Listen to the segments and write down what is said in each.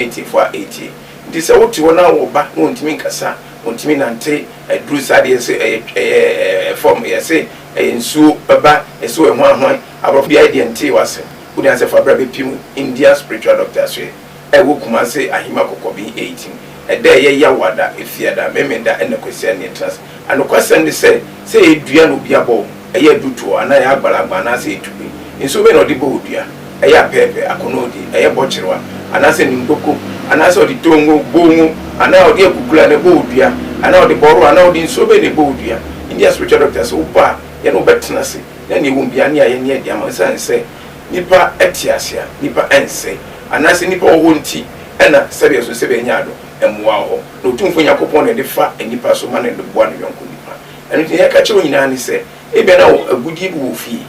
Atiefo a ɛretie. Nti sɛ wote hɔ na wo ba na ɔntumi nkasa, ɔntumi nante, aduru saa deɛ sɛ ɛyɛ ɛyɛ fam, yɛse ɛyɛ nsuo ba, yɛse ɔyɛ hwan hwan, aborɔfo biara deɛ ntee w'asɛm. Wode ansɛ fa bra bɛpim Indian spiritual doctor asoɛ a ɛwɔ Kumase Ahima Kɔkɔben 18. Ɛda a ɛyɛ Yawada, Efiada, Memenda ɛna Kwasiada ne yɛtena ase. Anokwasɛm ne sɛ, sɛ ɛyɛ dua na obi abɔ wo, ɛyɛ adutoɔ anaa ɛyɛ agbalagba anaasɛ ɛyɛ tube, nsuo bɛn na ɔde bɔ wo dua? Ɛyɛ apɛɛpɛ, akɔnnɔdi, ɛyɛ bɔkyerewa, anaasɛ nimkoko, anaasɛ ɔde tongo, bongo, anaa ɔde akukula na ɛbɔ wo dua, anaa ɔde bɔro, anaa ɔde nsuo bɛn na ɛbɔ wo dua? India spiritual doctor sɛ wobɔ a, yɛne wo bɛtena ase na nea ɛwom biara ne ayɛ ne adi ama wo. Esiane sɛ nnipa te ase a, nnipa nsɛe, anaasɛ nnipa wɔ hɔ nti na sɛdeɛ ɛso sɛ bɛnya ado mmoa wɔ hɔ, na Otumfoɔ Nyankopɔn na ɛde fa nnipa so ma no de boa ne yɔnko nnipa. Ɛno nti nea yɛka kyerɛ wo nyinaa ne sɛ, ebia na wo agudeɛ bi wɔ wo fie,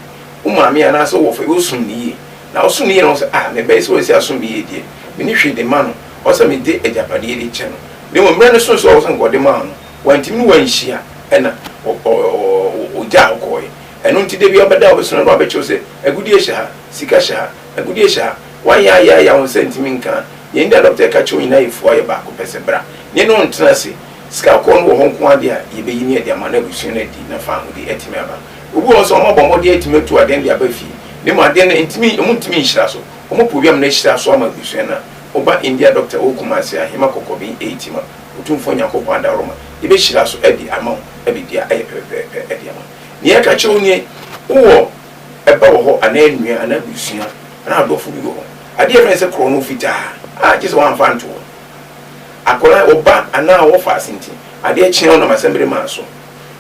wo maame anaasɛ wo wɔfa bi, wosom no yie. Na wosom no yie na wohu sɛ, ah, me ba yi sɛ wasi asom me yie deɛ, menni hwee de ma no, ɔwɔ sɛ mede agyapadeɛ de kyɛ no. Na mmom mmerɛ no soo sɛ ɔwɔ sɛ nka ɔde maa no, wantumi ne wo anhyia, ɛna ɔgyaa wo kɔeɛ. Ɛno nti da biara wobɛda a wobɛsɔre no na wabɛkyerɛ wo sɛ, agudeɛ hyɛ ha, sika hyɛ ha, agudeɛ hyɛ ha. Woayɛ ayɛ ayɛ a wo nsa ntumi nka. Nea India dɔkta reka kyerɛ wo nyinaa yɛ fua yɛ baako pɛ sɛ bra ne ne wo ntena ase. Sika kɔɔ no wɔ hɔ nko ara deɛ a, yɛbɛyi ne adi ama na abusua no adi na faahodi atumi aba. Obi wɔ hɔ nso a, wɔabɔ mmɔden atumi atu adeɛ no de aba fie, na mmom adeɛ no ntumi, wɔntumi nhyira so. Wɔpɛ obi ama no ahyira so ama abusua no a, woba India dɔkta wɔ Kumasi Ahema Kɔkɔben Eitima, Otumfoɔ Nyankopɔn adaworoma, yɛbɛhyira so de ama wo na biribiara ayɛ pɛpɛpɛɛpɛ de ama wo. Nea yɛka kyerɛ wo nie, wowɔ ɛba wɔ hɔ anaa nua anaa abusua anaa adɔfo bi wɔ hɔ, adeɛ a yɛfrɛ no sɛ korɔno fitaa a, gye sɛ woamfa anto hɔ. Akwadaa, wo ba anaa wo wɔfaase nti, adeɛ kye a wonam asɛmbere maa so,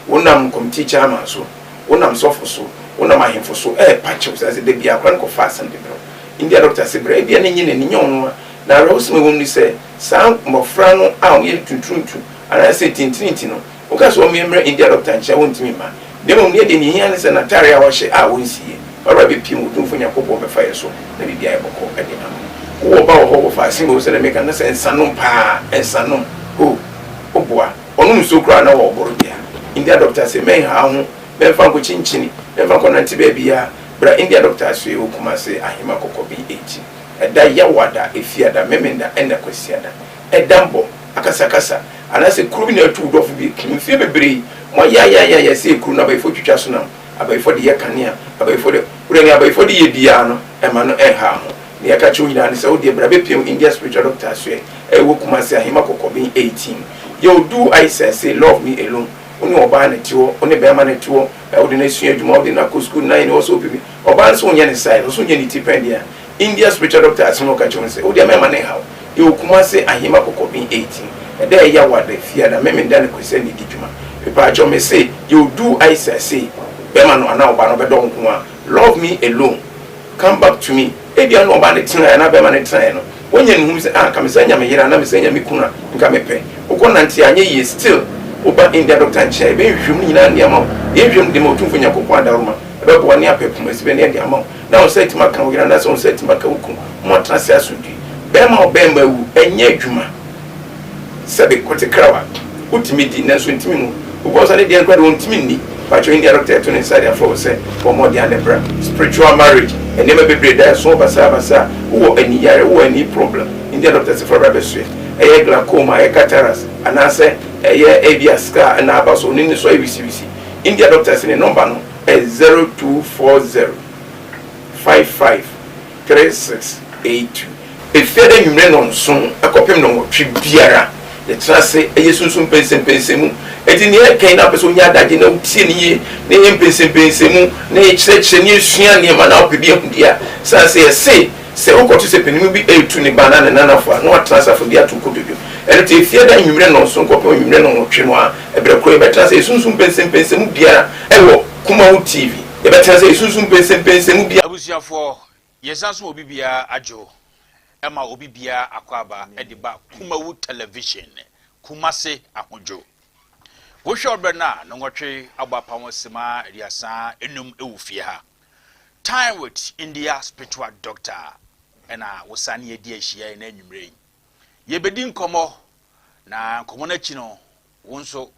wonam committee chairman so, wonam sɔfo so, wonam ahemfo so ɛrepa kyɛw sɛ sɛ da biara akwadaa no kɔfa asɛm de brɛ wo. India doctor se brɛ, ebia ne nye n'ani nyɛ ɔno a. Na awerɛhosɛm a ɛwɔ mu ne sɛ, saa mmɔfra no a wɔyɛ tunturuntu anaasɛ tintirinti no, Woka sɛ wɔmmue mmrɛ India dɔkta nkyɛn a, wontumi mma. Na mmom nea ɛdeɛ nea ehia ne sɛ n'atare a wahyɛ a ɔnsiiɛ. Ɔwura bɛpue mu, Otumfoɔ Nyankopɔn bɛfa yɛn so na biribiara ayɛ bɔkɔɔ de ama wo. Wowɔ ba wɔ hɔ, wɔfa asen wɔ mu sɛdeɛ meka no, na sɛ nsa nom paa, nsa nom, oh, woboa. Ɔnom nsuo koraa na ɔboro dea. India dɔkta se mɛnha wo ho, mɛmfa nkɔkyinkyini, mɛmfa nkɔnante baabiara. Bra India dɔkta asoɛeɛ wɔ Kumase, Ahema Kɔkɔben 18. Ɛda Yawada, Efiada, Memenda ɛna Kwasiada. Ɛdammɔ, akasakasa, anaasɛ kuro bi na atu wo dɔfo bi akum. Mfeɛ bebree, moayaayaayaya sɛ kuro no abayifoɔ twitwa so nam, abayifoɔ de yɛ kanea, abayifoɔ de, wodeɛ nea abayifoɔ de yɛ biara no, ɛmma no ɛnha ho. Nea yɛka kyerɛ wo nyinaa ne sɛ, wodeɛ bra bɛpiam India Spiritual Doctor Asoɛ a ɛwɔ Kumasi, Ahema Kɔkɔben 18. Yɛ Odu Aisah say love me alone. Wo ne ɔbaa na ɛte hɔ, wo ne bɛrima na ɛte hɔ, wode no asua adwuma, wode no akɔ sukuu, nnan ne hɔ sɛ ɔpɛ bi. Ɔbaa no sɛ wonyɛ ne size, ɔsɛ wonyɛ ne ti pɛn deɛ a, India spiritual doctor asɛm a ɔka kyerɛ wo ne sɛ, wo deɛ mɛmma no nhaw. Yɛwɔ Kumase Ahema Kɔkɔben 18. Ɛda a ɛyɛ Awada, Fiada, Memenda ne Kwasiada na ɛdi dwuma. Mepaakyɛw mese yɛwɔ du Aisah sei, bɛrima no anaa ɔbaa no ɔbɛdɔ wo nko ara. Love me alone, come back to me. Ebia na ɔbaa no tenaeɛ anaa bɛrima no tenaeɛ no, wanya ne hu sɛ ah nka mesan nya me yere anaa mesan nya me kunu a nka mepɛ. Wokɔ nante a anyɛ yie still woba India doctor nkyɛn a yɛbɛyɛ nhwehwɛmu no nyinaa de ama wo. Yɛn nhwehwɛmu no de ma Otumfoɔ Nyankopɔn adaworoma ɛbɛboa ne apɛ poma si bɛ ne ɛde ama wo. Na wo nsa atumi aka wo yere anaasɛ wo nsa atumi aka wo kunu ma wɔatena ase asomdwoe. Barima a ɔbarima awu nyɛ adwuma sɛbe kotekrawa. Wotumi di nanso ntumi nwu. Obi wɔ hɔ nso a ne deɛ no koraa deɛ ɔntumi nni. Pakyɛw India dɔkta ɛto ne nsa de afrɛ wo sɛ bɔ mmɔden a na bra. Spiritual marriage, nneɛma bebree da ɛso basabasa. Wowɔ ani yare, wowɔ ani problem, India dɔkta se fa bra bɛsoɛ. Ɛyɛ glaucoma, ɛyɛ cataracts anaasɛ ɛyɛ ebia scar na aba so, ne so ayɛ wisiwisi. India dɔkta se ne nɔmba no yɛ 0240. 55 36 82. Efiada anwummere nnɔnson kɔpem nnɔnwɔtwe biara, yɛtena ase yɛ sunsum mpɛnsɛmpɛnsɛmu. Enti nea ɛka yi na wopɛ sɛ onya adagye na wotie no yie na yɛyɛ mpɛnsɛmpɛnsɛmu na yɛkyerɛkyerɛ na yɛsua nneɛma na wopɛ bi ahu deɛ a, sane sɛ yɛse sɛ wokɔto sɛ panin bi retu ne ba anaa ne nanafo a na watena ase afa bi ato wo kotodwe. Ɛno nti Efiada anwummere nnɔnson kɔpem anwummere nnɔnwɔtwe no ara, ɛberɛ korɔ yɛbɛtena ase yɛ sunsum mpɛnsɛmpɛnsɛmu biara wɔ Kumawu TV. Yɛbɛtena sɛ yɛsunsum mpɛnsɛmpɛnsɛmu bi. Abusuafoɔ, yɛsan so ma obi biara adwo, ɛma obi biara akwaaba de ba Kumawu Television, Kumase Ahodwo. Wohwɛ ɔbrɛ no a, nnɔnwɔtwe abɔ apam sima aduasa enum wɔ fie ha. Time with India Spiritual Doctor ɛna wosane adi ahyia yɛn anwummerɛ yi. Yɛbɛdi nkɔmmɔ, na nkɔmmɔ no akyi no, Wo nso,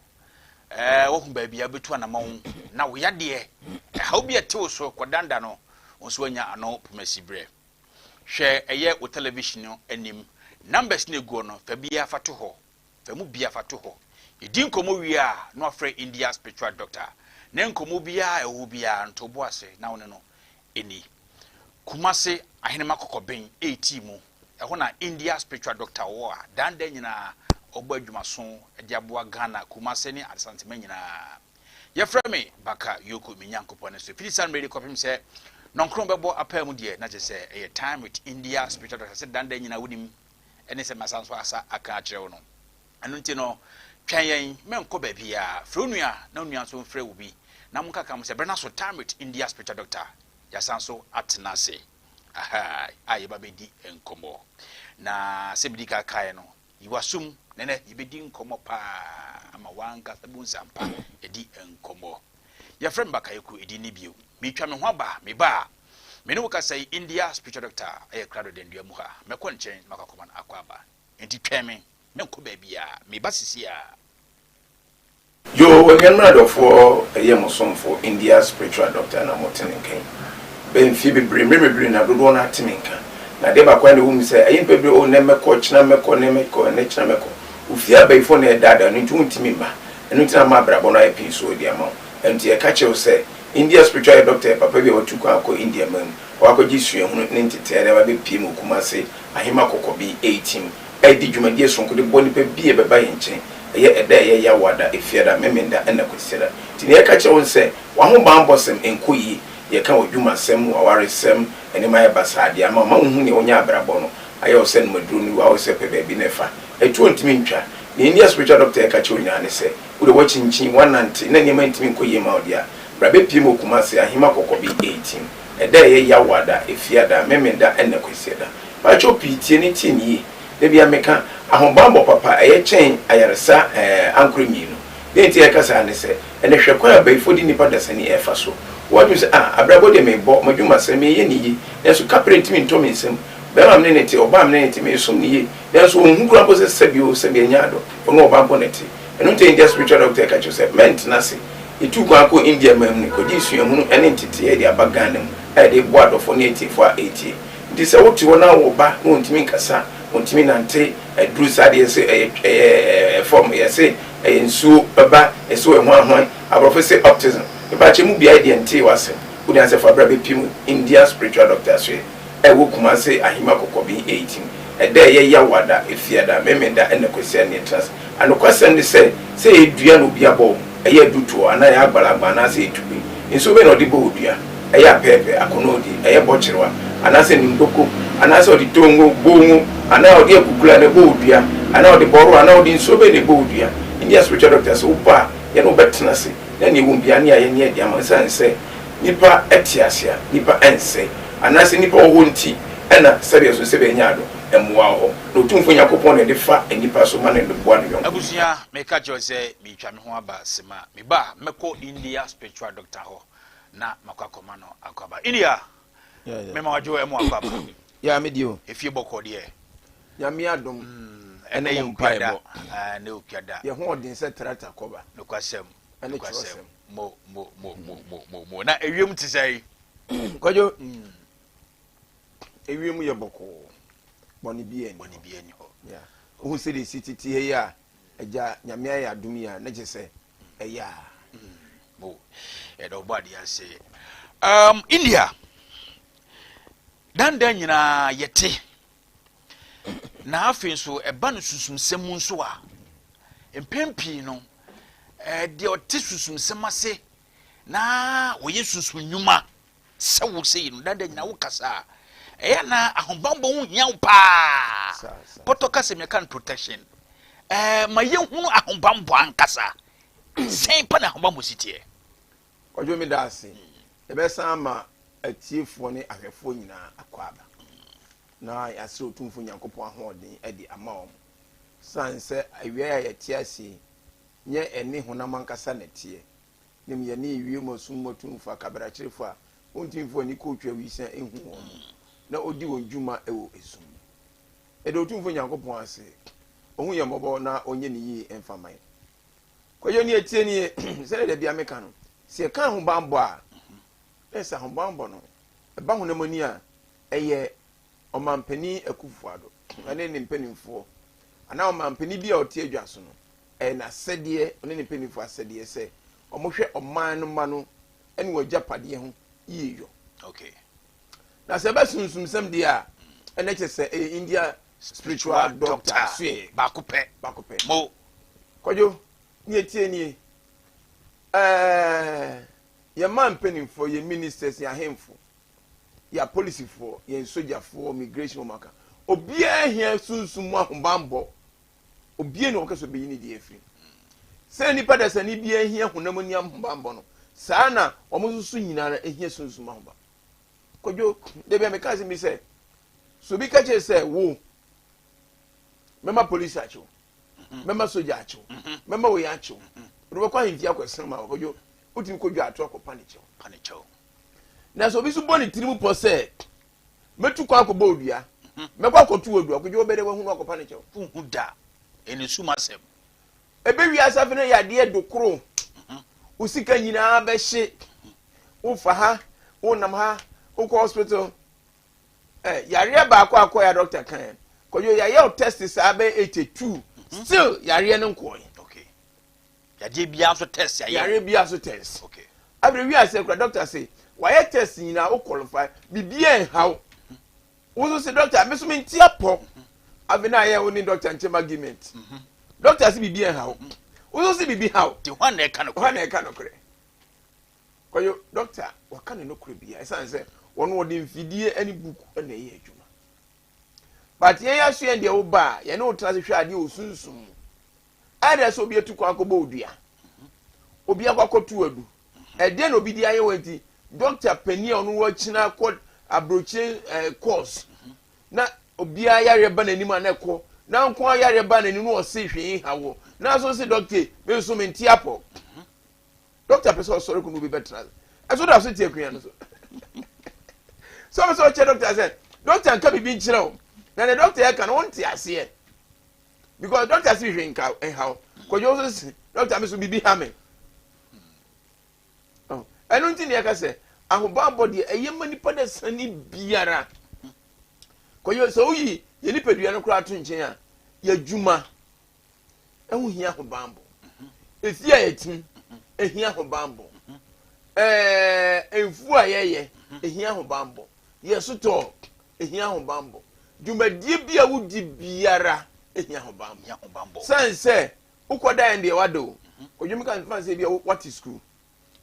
ɛɛ, woahu baabi a wobɛtu anamɔn na wo yadeɛ, ɛhaw bi a ɛte wo so kɔdanda no, wo nso woanya ano pomasi berɛ. Hwɛ ɛyɛ wo television no anim Numbers no ɛguɔ no, fa biara fa to hɔ. Fa mu biara fa to hɔ. Yɛdi nkɔmmɔ wie a, na wafrɛ India spiritual doctor. Ne nkɔmmɔ biara a ɛwɔ hɔ biara no, to wo bo ase na wo ne no nni. Kumasi Ahenema Kɔkɔben 80 mu, ɛhɔ na India spiritual doctor wɔ a daa da nyinaa ɔbɔ adwumaso de aboa Ghana, Kumasi ne Adesanteman nyinaa. Yɛfrɛ me Baka Yoko, me Nyankopɔn ne so. Fiti saa mmerɛ yi kɔpem sɛ nɔnkron bɛbɔ apaa mu deɛ, na kyerɛ sɛ ɛyɛ time with India spiritual doctor sɛ daa da nyinaa wonim ɛne sɛ masan nso asa aka akyerɛ wo no. Ɛno nti no, twɛn yɛn, mɛnkɔ baabiara. Frɛ wo nua na wo nua nso mfrɛ wo bi, na monkaka mo sɛ berɛ no aso, time with India spiritual doctor. Yɛasan nso atena ase aha a yɛba bɛdi nkɔmmɔ. Na sɛ medi kan kaeɛ no, yi w'asom na ɛnɛ yɛbɛdi nkɔmmɔ paa ama w'ankasa bu nsampa yɛdi nkɔmmɔ. Yɛfrɛ me Bakayoko, ɛdin ne bio. Meretwa me ho aba, meba a, me ne wo kasa yi, India spiritual doctor ɛyɛ krado dɛndua mu ha. Mɛkɔ nkyɛn na makɔ akɔma no akwaaba. Enti twɛn me, menkɔ baabiara, meba sisi ara. Yoo anuanom adɔfoɔ ɛyɛ mo somfo India spiritual doctor na mo te ne nka yi bɛyɛ mfie bebree mmerɛ bebree na dodoɔ no ara te me nka na adeɛ baako a na ɛwɔ mu sɛ ɛyɛ nnipa bebree oh nnɛ mɛkɔ ɔkyena mɛkɔ nnɛ mɛkɔ ɛnɛ kyena mɛkɔ ofie abayifoɔ na ɛdaadaa no nti wontumi mma ɛno nti na ama abrabɔ no ayɛ pii so de ama wo ɛno nti yɛka kyerɛ wo sɛ India spiritual yɛ doctor yɛ papa bi a watu kwan akɔ India man mu wakɔgye suahunu ne nteteɛ de aba bɛpie mu wɔ Kumasi Ahema Kɔkɔbi 18 redi dwumadie sononko de boa nnipa bi a ɛbɛba yɛn nkyɛn. Ɛyɛ ɛda a ɛyɛ Yawoada, Efiada, Memenda ɛna Kwasiada. Nti nea yɛka kyerɛ wo ne sɛ, w'ahobanbɔsɛm nkɔ yie. Yɛka w'adwumasɛm, w'awaresɛm, nneɛma ayɛ basaa de ama wo ma wonhu nea wonya abrabɔ no ayɛ wo sɛ nomaduro no wɔ sɛ pɛ baabi na ɛfa. Atuo ntumi ntwa. Nea India spiritual doctor ɛka kyerɛ wo nyinaa ne sɛ, wo deɛ woakyinkyin, woanante na nneɛma ntumi nkɔ yie mma wo deɛ a, bra bɛpue mu wɔ Kumasi, Ahima Kɔkɔbe 18. Ɛda a ɛyɛ Yawoada, Efiada, Memenda ɛna Kwasiada. Pakyɛw pii tie ne tie no yie. Da biara meka, ahobammɔ papa ɛyɛ kyɛn ayaresa ɛɛ ankorɛ mmienu. Deɛ nti a yɛka saa ne sɛ, ɛnɛ hwɛ kwan a abayifoɔ de nnipa dasani ɛrefa so. Woadwene sɛ, ah, abrabɔ deɛ merebɔ, m'adwumasɛm, mereyɛ no yie, nanso kaprɛ ntumi ntɔ me nsam. Barima a me ne no te, ɔbaa a me ne no te, meresom no yie, nanso ɔnhu koraa mpo sɛ sɛbi o, sɛbi ɛnyɛ adɔ, ɔne ɔbaa mpo na ɛte. Ɛno nti a India spiritual doctor ɛka kyerɛ wo sɛ, mɛntena ase. Yɛtuu kwan kɔɔ India man mu no, kɔgyee suahunu ne nteteeɛ de aba Ghana mu a yɛde reboa adɔfoɔ ne atiefoɔ a ɛretie. Nti sɛ wote hɔ na wo ba na ɔntumi nkasa, ɔntumi nante, aduru saa deɛ yɛse ɛyɛ ɛyɛ fam, yɛse ɛyɛ nsuo ba, yɛse ɔyɛ hwan hwan, aborɔfo se autism. Mepakyɛ mu biaɛ deɛ ntee w'asɛm, wode ansɛ fa bra bɛpiem India spiritual doctor asoɛ a ɛwɔ Kumase Ahima Kɔkɔben 18, ɛda a ɛyɛ Yawada, Efiada, Memenda ɛna Kwasiada ne yɛtena ase. Anokwasɛm ne sɛ, sɛ ɛyɛ dua na obi abɔ wo, ɛyɛ adutoɔ anaa ɛyɛ agbalagba anaasɛ ɛyɛ tube, nsuo bɛn na ɔde bɔ wo dua? Ɛyɛ apɛɛpɛ, akɔnɔɔdi, ɛyɛ bɔkyerewa, anaasɛ nimdoko, anaasɛ ɔde tongo, bongo, anaa ɔde akukula na ɛbɔ wo dua, anaa ɔde bɔro, anaa ɔde nsuo bɛn na ɛbɔ wo dua? India spiritual doctor sɛ wobɔ a, yɛne wo bɛtena ase na nea ɛwɔ mu biara ne ayɛ ne adi ama wo. Ɛsiane sɛ nnipa te ase a, nnipa nsɛe, anaasɛ nnipa wɔ hɔ nti na sɛdeɛ ɛso sɛ bɛnya ado, mmoa wɔ hɔ. Na Otumfoɔ Nyankopɔn na ɛde fa nnipa so ma no de boa ne yɔnko nipa. Abusua, meka kyerɛ wo sɛ meretwa me ho aba sema. Meba a, mɛkɔ India spiritual doctor hɔ na makɔ akɔma no akwaaba. India, mema wadwo ɛmo akwaaba. Yeah, me deɛ o. Efie bɔkɔ deɛ. Nyame adom. Ɛnɛ yɛ okua da. Ɛnɛ okua da. Yɛ ho ɔden sɛ tractor kɔba. Nokwasɛm. Ɛne kyerɛsɛm. Mo mo mo mo mo mo mo. Na ewiem te sɛ yi. Kwadwo. Ewiem yɛ bɔkɔɔ. Bɔne bi ɛni. Bɔne bi ɛni hɔ. Yeah. Ohun sɛ de esi tete ha yi a, agya Nyame ayɛ adom yi a, na kyerɛ sɛ ɛyɛ a. Mo yɛda ɔbɔ adeɛ ase. India dandan nyinaa yɛte na afei nso ɛba no sunsumsɛm mu nso a mpɛn pii no deɛ ɔte sunsumsɛm ase na ɔyɛ sunsum nnwuma sɛ wo sɛ yi no dandan nyinaa wo kasa a ɛyɛ na ahobanbɔ ho hia wo paa pɔtɔ kasa mi ɛka no protection ɛɛ ma yɛhunu ahobanbɔ ankasa Sɛn pa na ahobammɔ si teɛ? Kwadwo meda ase. Yɛbɛsan ama atiefoɔ ne ahwɛfoɔ nyinaa akwaaba na yɛasrɛ Otumfoɔ Nyankopɔn ahoɔden de ama wɔn. Sane sɛ awia yi a yɛte ase yi nyɛ ɛne honam ankasa na ɛteɛ, na mmom yɛne ewiem ɔsum mu atumfoɔ akabrakyerefo a wontumi mfa wɔn ani kɔ otwa awisiaa nhu wɔn no na odi wɔn dwuma wɔ esum mu. Yɛda Otumfoɔ Nyankopɔn ase, Ohu yɛn mmɔbɔ na ɔnyɛ ne yie mfa ma yɛn. Kwadwo ni etie nie, sɛdeɛ da bia meka no, sɛ yɛka ahobanbɔ a, na sɛ ahobanbɔ no ɛba honam ani a, ɛyɛ Ɔmanpanin Akufo-Addo. ne ne mpanimfoɔ anaa ɔmampanin bi a ɔte adwa so no, ɛyɛ n'asɛdeɛ, ɔne ne mpanimfoɔ asɛdeɛ sɛ wɔhwɛ ɔman no mma no ne wɔn agyapadeɛ ho yie yɔ. Okay. Na sɛ ɛbɛ sunsumsɛm deɛ a, ɛnɛ kyɛ sɛ ɛyɛ India spiritual doctor asoɛ. Baako pɛ. Baako pɛ. Mo. Kwadwo, ne etie nie. Ɛɛ, yɛn mmaa mpanimfoɔ, yɛn ministers, yɛn ahemfo, yɛn apolisifoɔ, yɛn sogyafoɔ, immigration wɔn aka. Obiara hia sunsum mu ahobanbɔ. Obiara ni wɔka sɛ obeyi ne deɛ afiri. Sɛ nipa dasani biara hia honam ani ahobanbɔ no, saa na wɔn nso so nyinaa hia sunsum ahobanbɔ. Kwadwo, dabi a meka asɛm bi sɛ, sɛ obi ka kyerɛ sɛ wo, mɛma polisi akyew, mɛma sogya akyew, mɛma wei akyew, wode bɛkɔ ahemfie akɔsɛm ma kwadwo, wotumi kɔdwa ato akɔpa ne kyɛw. Pa ne kyɛw. Na sɛ obi nso bɔ ne tirim pɔ sɛ, mɛtu kwan akɔbɔ odua, mɛkɔ akɔto odua, kwadwo wobɛdɛ wahu no akɔpa ne kyɛw. Wonhu da. Ɛne sum asɛm. Ebe wiase afei no yɛ adeɛ dokoro. Wo sika nyinaa bɛhye. Wofa ha, wonam ha, wokɔ hospital. Eh, yareɛ baako akɔ ya doctor kan. Kɔdwo yɛayɛ wo test saa bɛyɛ 82. Still yareɛ no nkɔɛ. Okay. Yadeɛ biara nso test yɛayɛ. Yareɛ biara nso test. Okay. Afei wiase kora doctor se wayɛ test nyinaa wo qualify biribiara nhaw. Wo nso se doctor me so me nti apɔ. Afei na ayɛ wo ne doctor nkyɛm argument. Doctor se biribi nhaw. Wo nso se biribi haw. Ti hwan na ɛka nokorɛ? Hwan na ɛka nokorɛ? Kɔyɔ doctor waka ne nokorɛ bia ɛsiane sɛ wɔn wɔde mfidie ne book na ɛyɛ adwuma. But yɛn aso yɛn deɛ wo ba a yɛne wo tena ase hwɛ adeɛ wɔ sunsum mu. Ɛyɛ sɛ obi atu kwan akɔbɔ odua. Obi akɔ akɔto adu. Ɛdeɛ na obi de ayɛ wɔ nti doctor panin a ɔno wakyina akɔ aburokyire ɛɛ course na obiara yareɛ ba n'anim a na ɛkɔ na nko ara yareɛ ba n'anim na ɔse hwee ha wɔ na nso se doctor me nso me nte apɔ. Doctor pɛ sɛ ɔsɔre kɔ na obi bɛtena ɛso da so te akonnwa no so. Sɛ ɔpɛ sɛ ɔkyerɛ doctor sɛ doctor nka biribi nkyerɛ wo na ne doctor yɛ ka no wonte aseɛ because doctor si hwee nka nha wo kɔdwo nso si doctor mi so biribi ha me. Ɛno nti na yɛka sɛ ahobammɔ deɛ ɛyɛ ma nipa dɛ sani biara. Kɔdwo sɛ woyi yɛ nipadua no koraa to nkyɛn a yɛ adwuma ɛho hia ahobammɔ. Efie a yɛtim ehia ahobammɔ. Ɛɛ mfuo a yɛyɛ ehia ahobammɔ. Yɛ sotɔɔ ehia ahobammɔ. Dwumadie bi a wodi biara ehia ahobammɔ. Sɛn sɛ wokɔ dan deɛ wada o. Kɔdwo mi ka nfa sɛ bi a wate sukuu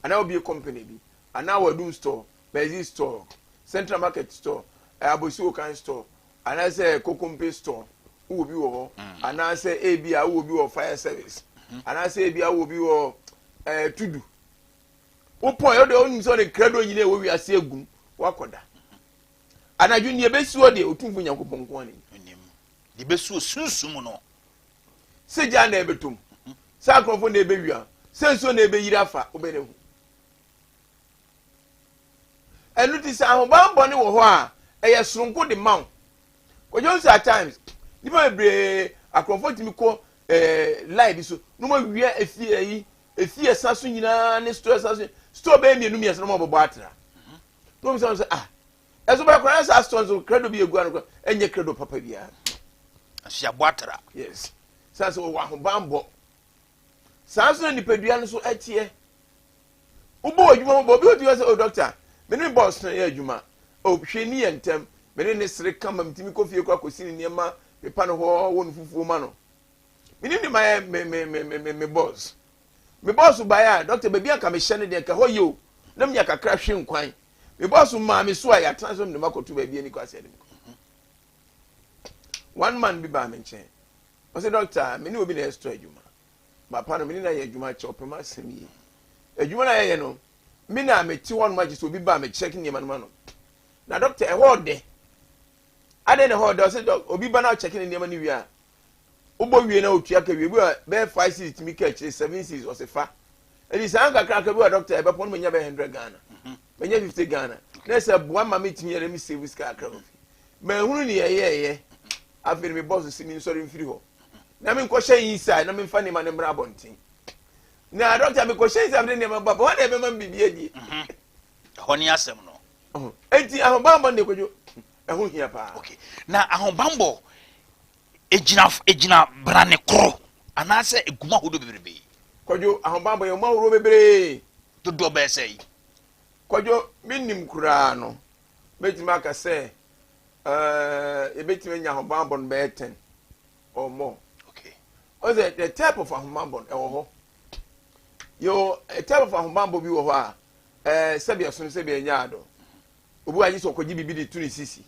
anaa wobie company bi anaa wadum store, Bɛzi store, Central Market store, Abosi Okan store anaasɛ Kokompe store wowɔ bi wɔ hɔ mm. anaasɛ ebi a wowɔ bi wɔ fire service mm-hmm. anaasɛ ebi a wowɔ bi wɔ ɛɛ eh, tudu wopɔn yɛ ɔde ɔnim sɛ ɔde krado nyina ɛwɔ wiase egum wakɔda anadwo nea ebesi hɔ deɛ otumfo nyankopɔn nko ara nim deɛ ebesi wɔ sunsum no sɛ gya na ɛbɛtom sɛ akorɔmfo na ɛbɛwia sɛ nsuo na ɛbɛyiri afa wobɛn ehu Ɛno ti sɛ ahobanbɔ no wɔ hɔ a, ɛyɛ soronko de ma wo. Kwadwo nso at times, nipa bebree akorɔmfoɔ tumi kɔ ɛɛ line bi so na wɔn awia efie ayi efie ɛsa so nyinaa ne store ɛsa so store bɛyɛ mmienu mmiɛnsa na wɔn abɛbɔ atra. Na wɔn sɛ ah ɛso bɛyɛ koraa saa store nso credo bi egu ano koraa ɛnyɛ credo papa biara. Nso yɛabɔ atra. Yes. Sɛ sɛ wɔwɔ ahobanbɔ. Saa nso na nipadua no so ɛteɛ. Wobɔ w'adwuma ho bɔ. Obi otumi sɛ, oh doctor, me ne me boss no yɛ adwuma. Oh, hwɛ ni yɛ ntɛm. Me ne ne sere kama, metumi kɔ fie kɔ akɔsi ne nneɛma, pepa no hɔ, wɔ no fufuo ma no. Me ne ne ma yɛ me me me me me me boss. Me boss baeɛ a, doctor, baabi a nka mehyɛ no deɛ nka hɔ yɛ o. Na menya kakra hwe nkwan. Me boss maa me so a yɛatena so mede makɔto baabi ani kɔ asɛ de me kɔ. One man bi baa me nkyɛn. Ɔsɛ doctor, me ne obi na ɛsotɔ adwuma. Papa no, me ne no ayɛ adwuma akyɛ, ɔpɛ m'asɛm yie. Adwuma no a yɛyɛ no, me na mete hɔ nom agye sɛ obi ba a mekyɛke nneɛma no ma no. Na dɔkta, ɛhɔ ɔdɛ. Adɛn na ɛhɔ ɔdɛ? Ɔsɛ dɔk, obi ba na ɔkyɛke ne nneɛma no wie a, wobɔ wie na otua ka wie. Bi a bɛyɛ 5 cedis tumi ka akyire, 7 cedis, ɔsɛ fa. Ɛdi saa nkakraka bi wa dɔkta, ɛbɛpɔn no manya bɛyɛ 100 Ghana. Manya 50 Ghana. Na sɛ boa ma metumi yɛ na me save sika kakra wɔ fie. Manhunu nea ɛyɛɛyɛ. Afei no me boss se mensɔre mfiri hɔ. Na menkɔhyɛ inside na memfa nneɛma no mmra abɔnten. Na dɔkta mekɔhyɛ inside mede nneɛma ba hɔ na ɛbɛma me biribi adie. Mhm. Ɛhɔ ne asɛm no. Enti ahobammɔ ne kwadwo ɛho hia paa. Okay. Na ahobammɔ Egyina egyina brane koro anaasɛ egu mu ahodoɔ bebrebe? Kwadwo, ahobammɔ yɛ mu ahoroɔ bebree. Dodoɔ bɛyɛ sɛ yi. Kwadwo, mennim koraa no, mɛtumi aka sɛ ɛɛ yɛbɛtumi anya ahobammɔ no bɛyɛ 10 or more. Okay. Ɔsɛ the type of ahobammɔ no ɛwɔ hɔ. Yɛwɔ a type of ahobammɔ bi wɔ hɔ a ɛɛ sɛbi ɛsono sɛbi ɛnyɛ ado. Obi wɔ agye sɛ ɔkɔgye biribi de to ne sisi.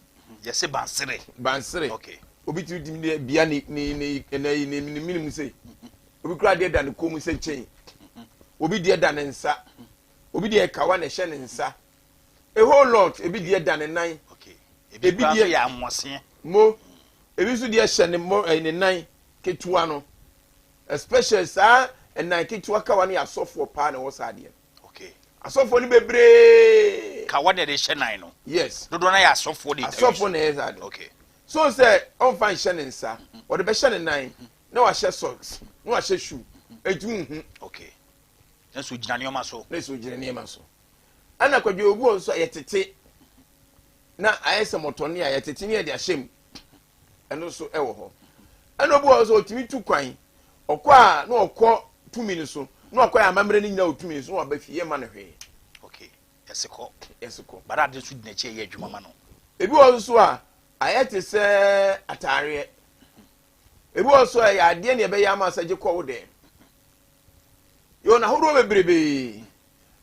Yɛse bansere. Bansere. Okay. Obi tumi tumi de bia ne ne ne ne ne ne mene mu sei. Obi kura deɛ da ne kɔn mu sɛ chain. Obi deɛ da ne nsa. Obi deɛ kawa na ɛhyɛ ne nsa. A whole lot. Ebi deɛ da ne nan. Okay. Ebi kura nso yɛ amoɔseɛ. Mo. Ebi nso deɛ hyɛ ne mo ɛɛ ne nan ketewa no. Especially saa ɛnan ketewa kawa no yɛ asɔfoɔ paa na ɛwɔ saa adeɛ no. Okay. Asɔfoɔ no bebree. Kawa na yɛde hyɛ nan no. Yes. Dodoɔ no yɛ asɔfoɔ de. Asɔfoɔ na ɛyɛ saa de. Okay. So sɛ ɔnfa nhyɛ ne nsa, ɔde bɛhyɛ ne nan, na wahyɛ socks, na wahyɛ shoe, eti nhu. Okay. Na so gyina nneɛma so. Na so gyina nneɛma so. Ɛna kwadwo obi wɔ nso a yɛtete na ayɛ sɛ mɔtɔne a yɛtete ne yɛde ahyɛ mu. Ɛno nso ɛwɔ hɔ. Ɛna obi wɔ hɔ nso ɔtumi tu kwan, ɔkɔ a na ɔkɔ tumi no so, na ɔkɔ yɛ amammerɛ no nyinaa wɔ tumi no so na waba fie, yɛmma no hwee. Okay. Yɛse kɔ. Yɛse kɔ. But ade nso gyina akyi a ɛyɛ adwuma ma no. Ebi wɔ hɔ nso a ayɛ te sɛ ataareɛ. Ebi wɔ hɔ nso a ɛyɛ adeɛ na ɛbɛyɛ ama sɛ gye kɔ wo dɛm. Yɛwɔ n'ahodoɔ bebrebee.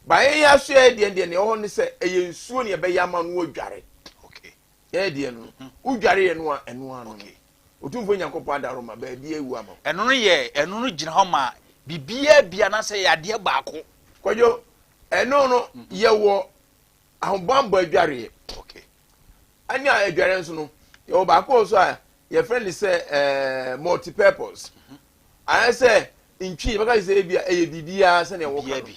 Ba yɛn yɛ asoɛeɛ deɛ deɛ nea ɛwɔ hɔ ne sɛ ɛyɛ nsuo na ɛbɛyɛ ama no adware. Okay. Yɛn deɛ no, wodware yɛ no a ɛno ano no. Otumfoɔ Nyankopɔn adaworoma baabi awu ama wo. Ɛno no yɛ ɛno no gyina hɔ ma biribiara bi anaasɛ yɛ adeɛ baako. Kwadwo, ɛno no yɛwɔ ahobammɔ adwareɛ. Okay. Ɛne a adwareɛ nso no, yɛwɔ baako wɔ so a yɛfrɛ no sɛ ɛɛ multi-purpose. Ayɛ sɛ ntwi yɛbɛka sɛ ebi a ɛyɛ biribiara sɛnea wɔka no.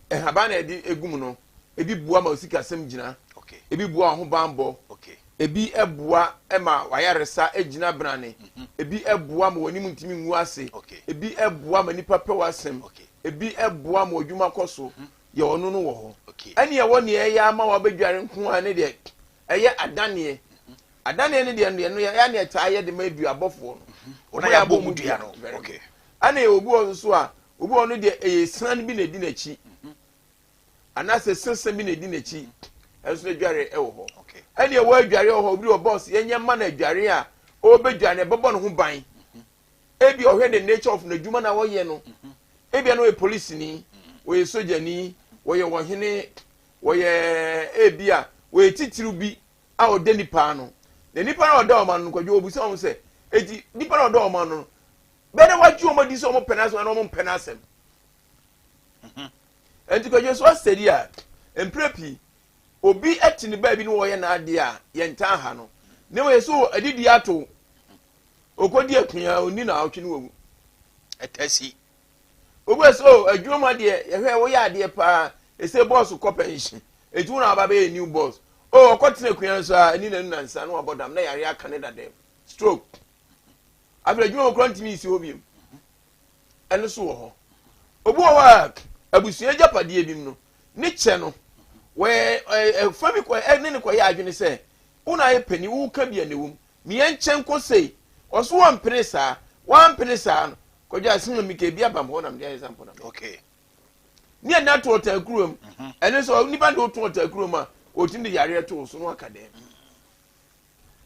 Nhaban na yɛde egu mu no, ebi boa ma osikasɛm gyina, ebi boa ahobanbɔ, ebi boa ma wayaresa gyina brane, mhm. ebi boa ma w'anim ntumi ngu ase, ebi boa ma nipa pɛ w'asɛm, ebi boa ma w'adwuma kɔ so. Mhm. Yɛ ɔno no wɔ hɔ. Ɛne ɛwɔ nea ɛyɛ ama wabɛdware nko ara ne deɛ ɛyɛ adaneɛ. Mhm. Adaneɛ ne deɛ no deɛ no yɛ ne ɛtaa yɛ de ma aduabɔfoɔ no. Wɔn a yɛabɔ mu dua no. Ɛna yɛ obi wɔ nso a Obi wɔ hɔ no deɛ ɛyɛ esiane bi na ɛdi n'akyi anaasɛ sesa bi na ɛdi n'akyi ɛnso no adware ɛwɔ hɔ. Ɛne ɛwɔ adware wɔ hɔ obi wɔ bɔs yɛnyɛ ma no adware a ɔbɛdware no ɛbɛbɔ ne ho ban. Ebi ɔhwɛ the nature of n'adwuma na ɔyɛ no. Ebi no ɔyɛ polisini, ɔyɛ sogyani, wɔyɛ ɔhene, wɔyɛ ebi a wɔyɛ titiriw bi a ɔda nipa ano. Na nipa na ɔda wɔn ano no kwadwo ɔbusa wɔn sɛ eti nipa na ɔda wɔn ano no Bɛyɛ dɛ wɔagye wɔn adi sɛ wɔpɛ n'asɛm anaa wɔmpɛ n'asɛm. Mhm. Nti kwadwo so asɛdi a mprɛ pii obi te ne baabi na wɔyɛ n'adeɛ a yɛntaa ha no na mmom yɛ sɛ adidi ato okɔdi akua ɔni na awɔtwe ne wawu. Ɛtasi. Obi sɛ o adwuma mu adeɛ yɛhwɛ woyɛ adeɛ paa ɛsɛ bɔɔso kɔ pɛnhye ɛti wo na waba bɛyɛ new boss o ɔkɔtena akua nso a ɛni nanu nansa na wabɔ dam na yare aka ne dadam stroke. Afei adwuma mu koraa ntumi nsi hɔ bio. Ɛno nso wɔ hɔ. Obi wɔ hɔ a abusua agyapadeɛ bi mu no, ne kyɛ no, wɔyɛ ɛfa bi kɔ ɛne ne kɔyɛ adwene sɛ wo na ayɛ panin, woka bi a na ɛwɔ mu. Meyɛ nkyɛn kɔ sei. Ɔso wɔmpene saa. Wampene saa no, kɔdwa asɛm a meka ebi aba hɔ na mede ayɛ example na. Okay. Ne ɛna to ɔtaa kurom. Mhm. Ɛno nso nipa de woto ɔtaa kurom a, ɔtumi de yareɛ to wo so na waka dɛm.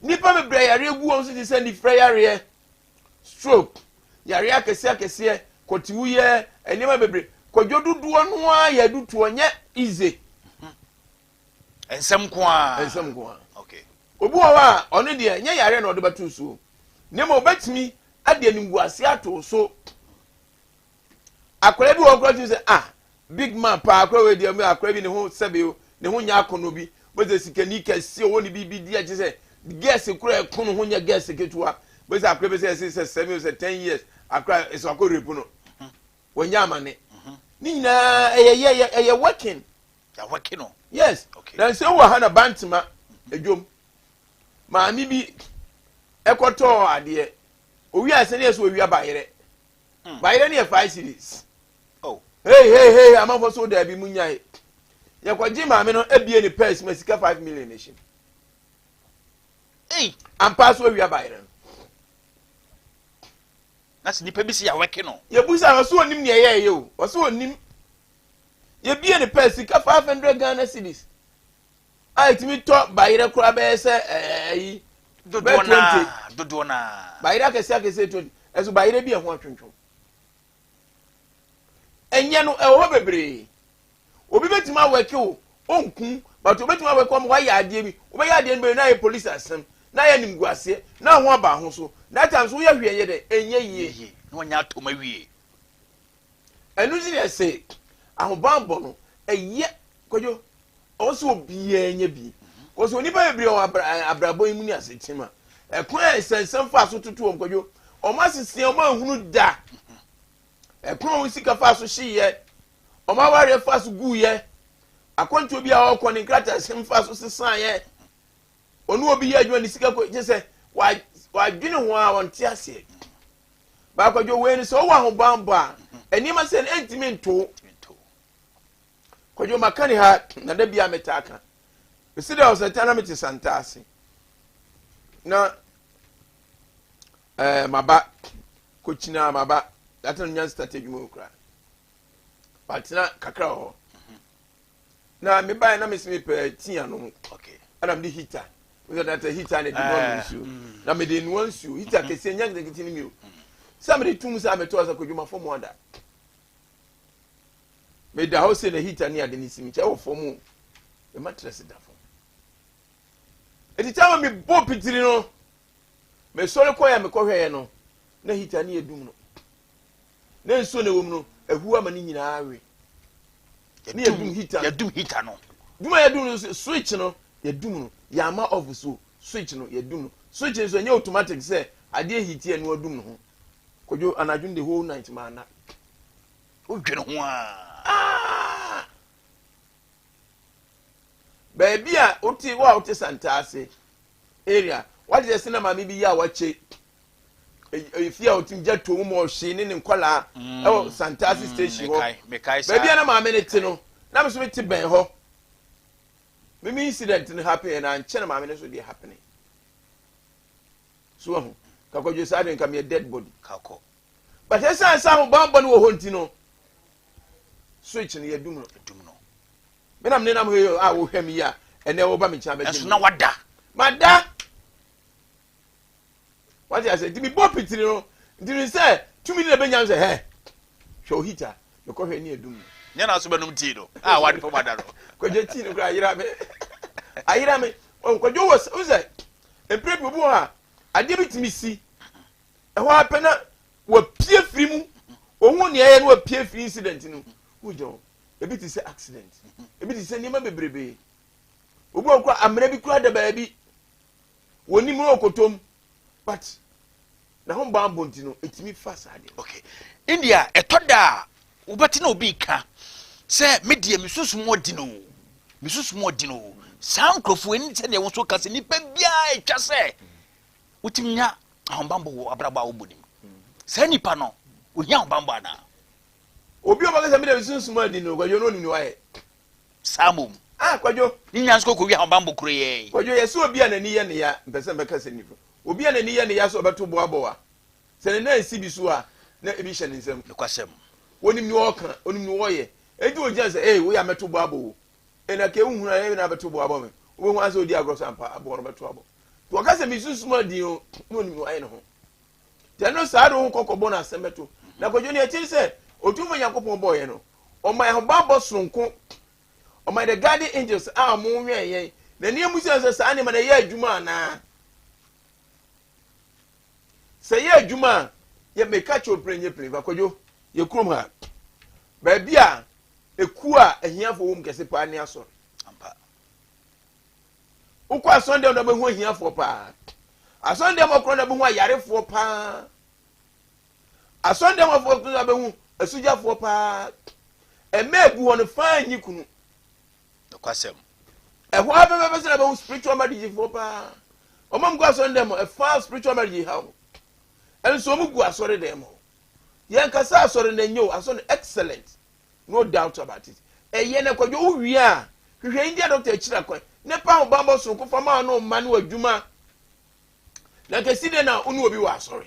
Nnipa bebree a yareɛ gu wɔn so te sɛ nifrɛ yareɛ, stroke, yareɛ akɛseɛ akɛseɛ, kɔtewuyɛ, nneɛma bebree. Kwadwo dodoɔ no ara yɛ adutoɔ nyɛ easy. Nsɛm nko ara. Nsɛm nko ara. Okay. Obi wɔ hɔ a ɔno deɛ nyɛ yareɛ na ɔde bɛto so. Na mmom ɔbɛtumi ade animguaseɛ ato so. Akwadaa bi wɔ hɔ koraa tumi sɛ ah big man paa akwadaa wei deɛ akwadaa bi ne ho sɛbe o ne ho nyɛ akɔnɔ bi bɛsɛ sikani kɛse ɔwɔ ne biribi di akyi sɛ gɛɛse koraa ɛko ne ho nyɛ gɛɛse ketewa bɛsɛ akwadaa bi sɛ ɛsɛ sɛ 7 sɛ 10 years akwadaa ɛsɛ akɔ rape no wɔnyɛ amane ne nyinaa ɛyɛ yɛ ɛyɛ working. Yɛ no. Yes. Okay. Na nsɛm wɔ ha na bantema edwom maame bi ɛkɔtɔɔ adeɛ owi asɛn yɛ sɛ owia bayerɛ. Hmm. Bayerɛ no yɛ 5 cedis. Oh. Hey hey hey amanfo so daabi mu nyae. Yɛkɔgye maame no ebie ne purse ma sika 5 million ehye. Ei! Ampa so awia bayerɛ no. Na sɛ nipa bi si yɛawɛke no. Yɛbusa no, ɔsɛ onim nea ɛyɛɛyɛ o. Ɔsɛ onim. Yɛbie ne pɛɛ sika 500 Ghana cedis a ɛtumi tɔ bayerɛ koraa bɛyɛ sɛ ɛyi bɛyɛ 20. Dodoɔ naa. Bayerɛ akɛseɛ akɛseɛ 20. Ɛso bayerɛ bi ɛho atwentwom. Ɛnyɛ no ɛwɔ hɔ bebree. Obi bɛtumi awɛke wo, ɔnku, but obɛtumi awɛke wo ama wayɛ adeɛ bi. Wobɛyɛ adeɛ no bɛyɛ na ayɛ polisi asɛm, na ayɛ animguaseɛ, na ho aba ho so. That time so woyɛ hwee ɛnyɛ dɛ, ɛnyɛ yie. Yie, na wanya atɔ mu awie. Ɛno nti na ɛsɛ ahobanbɔ no ɛyɛ kwadwo ɔwɔ sɛ obiara nya bi. Kɔsɛ onipa bebree wɔ abrabɔ yi mu ne asekyem a ɛkwan a nsɛnsɛm fa so toto wɔn kwadwo wɔn asesia wɔn ahunu da ɛkwan a wɔn sika fa so hyeyɛ wɔn awareɛ fa so guiɛ akwantuo bi a ɔrekɔ ne nkratasɛm fa so sesaeɛ ɔne obi yɛ adwuma ne sika kɔ kyɛ sɛ wadwene ho a wɔnte aseɛ baakwadwo wei no sɛ ɔwɔ ahobanbɔ a nneɛma sɛ no ɛntumi nto kwadwo maka ne ha na da bi a metaa ka mesi dɛ ɔsɛ na mete santa ase na ɛɛ maba kokyina maba data no nya start adwuma okura matena kakra wɔ hɔ na mebaeɛ na mesi mepɛ tea nom ɛna mede heater mesɛ data heater na ɛde noa eh, nsuo mm. na mede noa nsuo heater mm-hmm. kɛseɛ nya nketenkete no mio sɛ mede tum sɛ metɔɔ sɛ kɔdwuma fam ada meda hɔ sɛ na heater ne ade ne si me kyɛ wɔ fam o me mattress da fam ɛti kyɛ ma mebɔ pitiri no mesɔre kɔɛ a mekɔhwɛeɛ no na heater ne yɛ dum no na nsuo na ɛwɔ mu no ahu ama ne nyinaa we ne yɛdum heater yɛdum heater no dum a yɛdum no switch no yɛdum no yɛama off so switch no yɛdum no switch no so ɛnyɛ automatic sɛ adeɛ heat yɛ no adum no ho kwadwo anadwo the whole night maa na wodwene ho a ah! baabi a wote wo a wote santaase area wate sɛ sɛ na maame bi yɛ a wakyɛ efie a ɔtumi gya tuo mu ma ɔhye ne ne nkɔlaa mm. ɛwɔ Santase mm, station hɔ baabi a na maame no te no na me so me te bɛn hɔ mimi incident no happen yɛ na ankyɛ na maame no so deɛ happen so ahu kakɔdwo saa de nka meyɛ dead body kakɔ but ɛsan sɛ ahobanbɔ no wɔ hɔ nti no switch no yɛdum no dum no me na menenam hɔ yi a wohwɛ me yi a ɛnɛ woba me nkyɛn abɛgye ɛso na wada mada wate ase nti mebɔ pitiri no nti mi sɛ tumi ne na bɛnya sɛ hɛ hwɛ o hita mekɔhwɛ ne adum no nyɛ na so bɛnom tii no a wade fam ada no kwadwo tii no koraa ayera me ayera me kwadwo wɔ sɛ mpere bi obi wɔ hɔ a adeɛ bi tumi si ɛhɔ apɛ na wapie firi mu ohun nea ɛyɛ no wapie firi incident no wogyina hɔ ebi te sɛ accident ebi te sɛ nneɛma bebrebe obi wɔ kora amena bi kora da baabi Wɔnim no ɔkɔtɔm but na ho banbɔ nti no ɛtumi fa saa deɛ. Okay. India ɛtɔ da a wobɛte na obi ka sɛ me deɛ me sunsum ɔden o me sunsum ɔden o saa nkurɔfoɔ ɛni sɛdeɛ wo nso ka sɛ nipa biara atwa sɛ wotumi nya ahobanbɔ wɔ abrabɔ a wobɔ nim saa nipa no ohia ahobanbɔ anaa? Obi a ɔbɛka sɛ me deɛ me sunsum ɔden o kwadwo no onim ne wayɛ. Saa mmom. Ah, Kwadwo. Ne nyinaa nso kɔkɔwie ahobammɔ koro yi. Kwadwo, yɛse obi a n'ani yɛ ne ya, mpɛ sɛ mɛka sɛ nifa, obi a n'ani yɛ ne ya sɛ ɔbɛto bo abɔ wa, sɛ ne nan si bi so a, na ebi hyɛ ne nsam. Nokwasɛm. Onim nea ɔreka, onim nea ɔreyɛ. Enti ogyina sɛ, Ei, woyɛ a mɛto bo abɔ wo. Ei, na kei wohunu a, ɛyɛ na abɛto bo abɔ me. Wobɛhu ara sɛ odi agorɔ sɛ ampa, aboɔ no bɛto abɔ. Nti ɔka sɛ, Mesunsum adi o, na onim nea wayɛ ne ho. Nti ɛno saa de wo ho kɔkɔbɔ no asɛm bɛto. Na Kwadwo, nea ɛte ne sɛ, Otumfoɔ Nyankopɔn bɔɔ yɛn no, Ɔma yɛn ahobammɔ soronko. Ɔma yɛn the guardian angels a wɔwɛn yɛn. Na nea emu sɛ sɛ saa nneɛma no ɛyɛ adwuma anaa? Sɛ ɛyɛ adwuma a, yɛ meka kyerɛ opere nye pere fakwadwo yɛ kurom ha. Baabi a ekuo a ahiafo wɔ mu kɛse paa ne asɔre. Wokɔ asɔre dɛm na wobɛhu ahiafoɔ paa. Asɔre dɛm ɔkorɔ na wobɛhu ayarefoɔ paa. Asɔndɛmɔfoɔ nso abɛhu asugyafoɔ paa. Ɛmɛ egu hɔ no faa nyi kunu. Nokwasɛm. Ɛhɔ ara pɛpɛpɛ sɛ na bɛhu spiritual marriage foɔ paa. Wɔn a wɔgu asɔndɛm ɛfaa spiritual marriage ha wɔn. Ɛnso wɔn gu asɔre dɛm hɔ. Yɛn kasa asɔre na enye o asɔre excellent no doubt about it. Ɛyɛ na kwadwo wo wie a hwehwɛ India doctor akyiri akwan ne pa ho banbɔ soronko fa ma no mma ne w'adwuma. Na nka si dɛn na wo ne obi wɔ asɔre?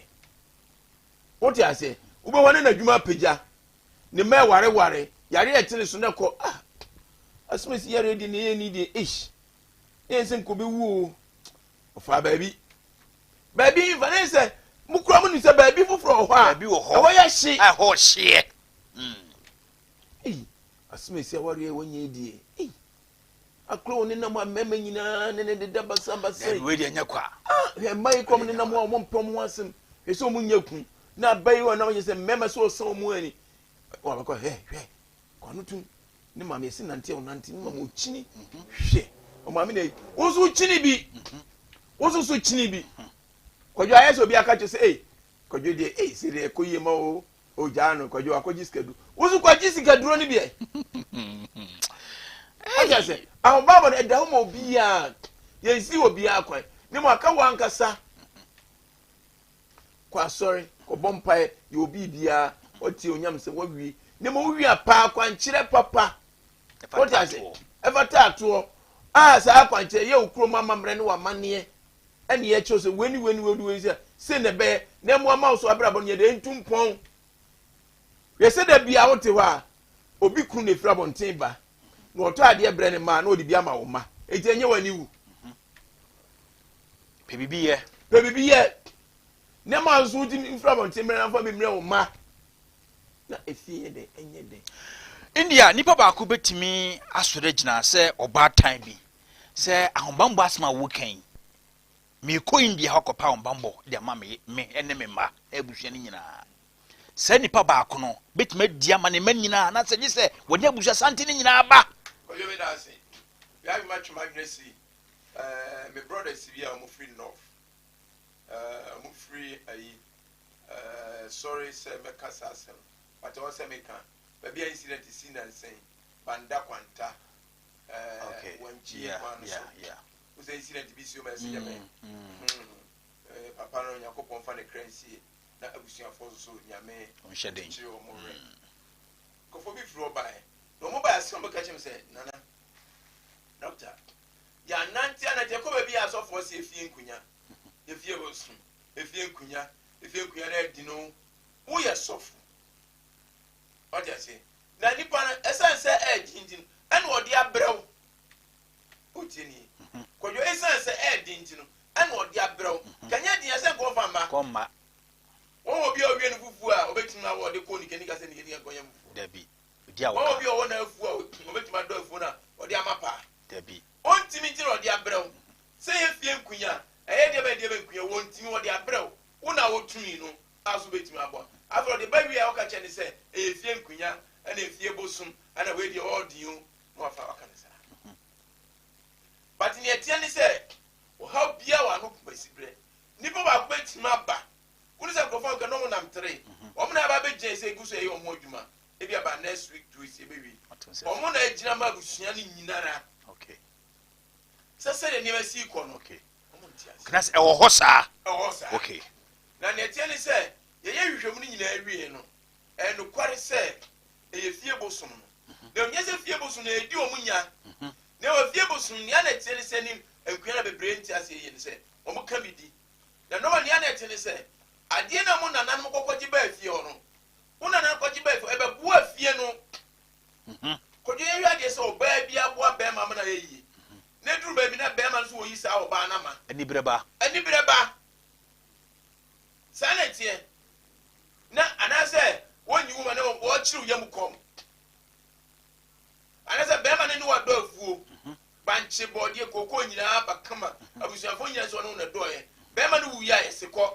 Wote aseɛ? Wobɛhɔ ne n'adwuma apagya, ne mma ɛwareware, yare a ɛte ne so na ɛkɔ, ah, asomasi yare deɛ ne yɛ ni deɛ, eish, ne yɛn sɛ nka ɔbɛwu o. Ɔfaa baabi. Baabi nfa ne sɛ, mo kura mo nim sɛ baabi foforɔ wɔ hɔ a, Baabi wɔ hɔ. ɛhɔ yɛ hye. A ɛhɔ hyeɛ. Ei, asomasi awareɛ wɔnyɛ die. Ei, akora wɔn nenam a mmarima nyinaa ne ne deda basabasa Dabi yi. wei deɛ nyɛ kwa. Ah, hwɛ mma yi kɔm nenam hɔ a wɔn mpɛ wɔn ho asɛm. Hwɛ sɛ wɔn nyɛ kun. Na aba yi wɔn nam yɛ sɛ mmarima sɛ ɔsan wɔn ani. Wɔn abɛkɔ hwɛ hwɛ. Kɔ tum ne maame yɛsi nante a ɔnante ne maame ɔkyini. Hwɛ ɔmaame na yi. Wɔn nso kyini bi. Wɔn nso so kyini bi. Kwadwo ayɛ sɛ obi aka kyerɛ sɛ ee kwadwo deɛ ee sɛ deɛ ɛkɔ yie ma o ogyaa no kwadwo akɔgye sikaduro. Wɔn nso kɔgye sikaduro no bi ɛ. Ɔkyɛ sɛ ahobammɔ no ɛda hɔ ma obiara yɛnsi obiara kwan ne mu aka wɔ ankasa kɔ asɔre kɔbɔ mpaeɛ yɛ obi biara ɔtie onyam sɛ wawie ne mu wowie a paa kwankyerɛ papa wote ase ɛfa taatoɔ a saa kwankyerɛ yɛ wo kurom amammerɛ ne w'amanneɛ ɛne yɛkyerɛ sɛ wei ne wei ne wei ne wei sɛ sei na ɛbɛyɛ na ɛmo ama wo so abrabɔ no yɛ dɛ ntu mpɔn. Hwɛ sɛ da bia wote hɔ a obi kunu na efiri abɔnten ba na ɔtɔ adeɛ brɛ ne mma na ɔde bi ama wo mma enti ɛnyɛ w'ani wu. Pɛ biribi yɛ. Pɛ biribi yɛ. Nneɛma nso wotumi mfiri abɔnten mmerɛ na mfa bi mmerɛ wo mma na efie yɛ dɛ ɛnyɛ dɛ. India nipa baako bɛtumi asɔre agyina sɛ ɔbaatan bi sɛ ahobammɔ asɛm a woka yi meekɔ India hɔ akɔpɛ ahobammɔ de ama me me ne me mma na abusua no nyinaa. Saa nipa baako no bɛtumi adi ama ne mma nyinaa anaasɛ gye sɛ wɔde abusua sante no nyinaa ba. Kwadwo meda ase. Wia me matwe m'adwene si eh, me brothers bi a wɔn firi north eh, wɔn firi ayi eh, sorry sɛ mɛka saa asɛm but ɛwɔ sɛ meka baabi a incident si nansa yi Banda Kwanta eh, Okay. wɔn gyi Yeah, kwan no yeah, so yeah. wosɛ incident bi si o ma ɛsɛ gyamɛ eh, papa no Nyankopɔn fa ne kra nsie na abusuafoɔ nso so Nyame Ɔnhyɛ den. kyekyere wɔn werɛ. Nkurɔfoɔ bi firi hɔ baeɛ na wɔn baeɛ asɛm bɛka kyerɛ me sɛ nana doctor yɛanante anante yɛkɔ baabi a asɔfoɔ sɛ efie nkunya efie bosom efie nkunya efie nkunya na adi no woyɛ sɔfo ɔte ase na nipa no ɛsiane sɛ ɛɛdi nti no ɛna ɔde abrɛ wo wotie nie kwadwo ɛsiane sɛ ɛɛdi nti no ɛna ɔde abrɛ wo kanyɛ deɛ sɛ nkɔmfa mma Kɔmma. Wɔn wɔ bi a ɔwie no fufuo a ɔbɛtumi awɔ ɔde kɔ nikanika sɛ nikanika nkɔnyɛ fufuo. Dabi. Odi a Wɔn wɔ wɔka. bi a ɔwɔ n'afuo a ɔbɛtumi adɔ afuo no a ɔde ama paa. Dabi. Ɔntumi nti na ɔde abrɛ wo. Sɛ yɛ fie nkunya a ɛyɛ deɛ bɛn deɛ bɛn nkunya wɔntumi wɔde abrɛ wo. Wo na wotumi no a so bɛtumi aboa. Afei ɔde ba wie a woka kyerɛ no sɛ ɛyɛ fie nkunya ɛna efie bosom ɛna wei deɛ ɔɔden o na wafa waka no saa. But nea ɛteɛ ne sɛ ɔhaw biara wɔ ano kumasi berɛ. Nipa baako bɛtumi aba. Wone sɛ nkurɔfoɔ nka na wɔn nam tere. Wɔn na aba abɛgyina sɛ egu so ɛyɛ wɔn adwuma. Ebi aba next week 2 weeks ebewie. Wɔn na agyina ma abusua no nyinara. Okay. Sɛ sɛdeɛ nneɛma si kɔ no. Okay. Wɔn nte ase. Kana sɛ ɛwɔ hɔ saa. Ɛwɔ hɔ saa. Okay. Na nea ɛteɛ ne sɛ yɛyɛ nhwehwɛmu no nyinaa wie no ɛyɛ nokware sɛ ɛyɛ fie bosom no. Na ɛnyɛ sɛ fie bosom no ɛdi wɔn nya. Na ɛwɔ fie bosom nea na ɛteɛ ne sɛ ne nkua na bebree nte aseɛ yie ne sɛ wɔn ka bi di. Na nneɛma nea na ɛte ne sɛ adeɛ na mo nananom kɔkɔgye baa fie hɔ no wo nananom kɔgye baa fie hɔ ɛbɛboa fie no. Kɔdwe yɛhwɛ adeɛ sɛ ɔbaa bi aboa bɛrima ma na yɛ yie. Na duru baabi na bɛrima nso wɔyi saa ɔbaa no ama. Aniberɛ ba. Aniberɛ ba. Saa na ɛteɛ. Na anaasɛ wɔnyi wo ma na wɔkyerɛw yam kɔm. Anaasɛ bɛrima no ne wadɔ afuo. Bankye bɔɔdeɛ kookoo nyinaa ba kama. Abusuafoɔ nyinaa sɛ ɔne wo na dɔɔyɛ. Bɛrima no wuiɛ a yɛse kɔ.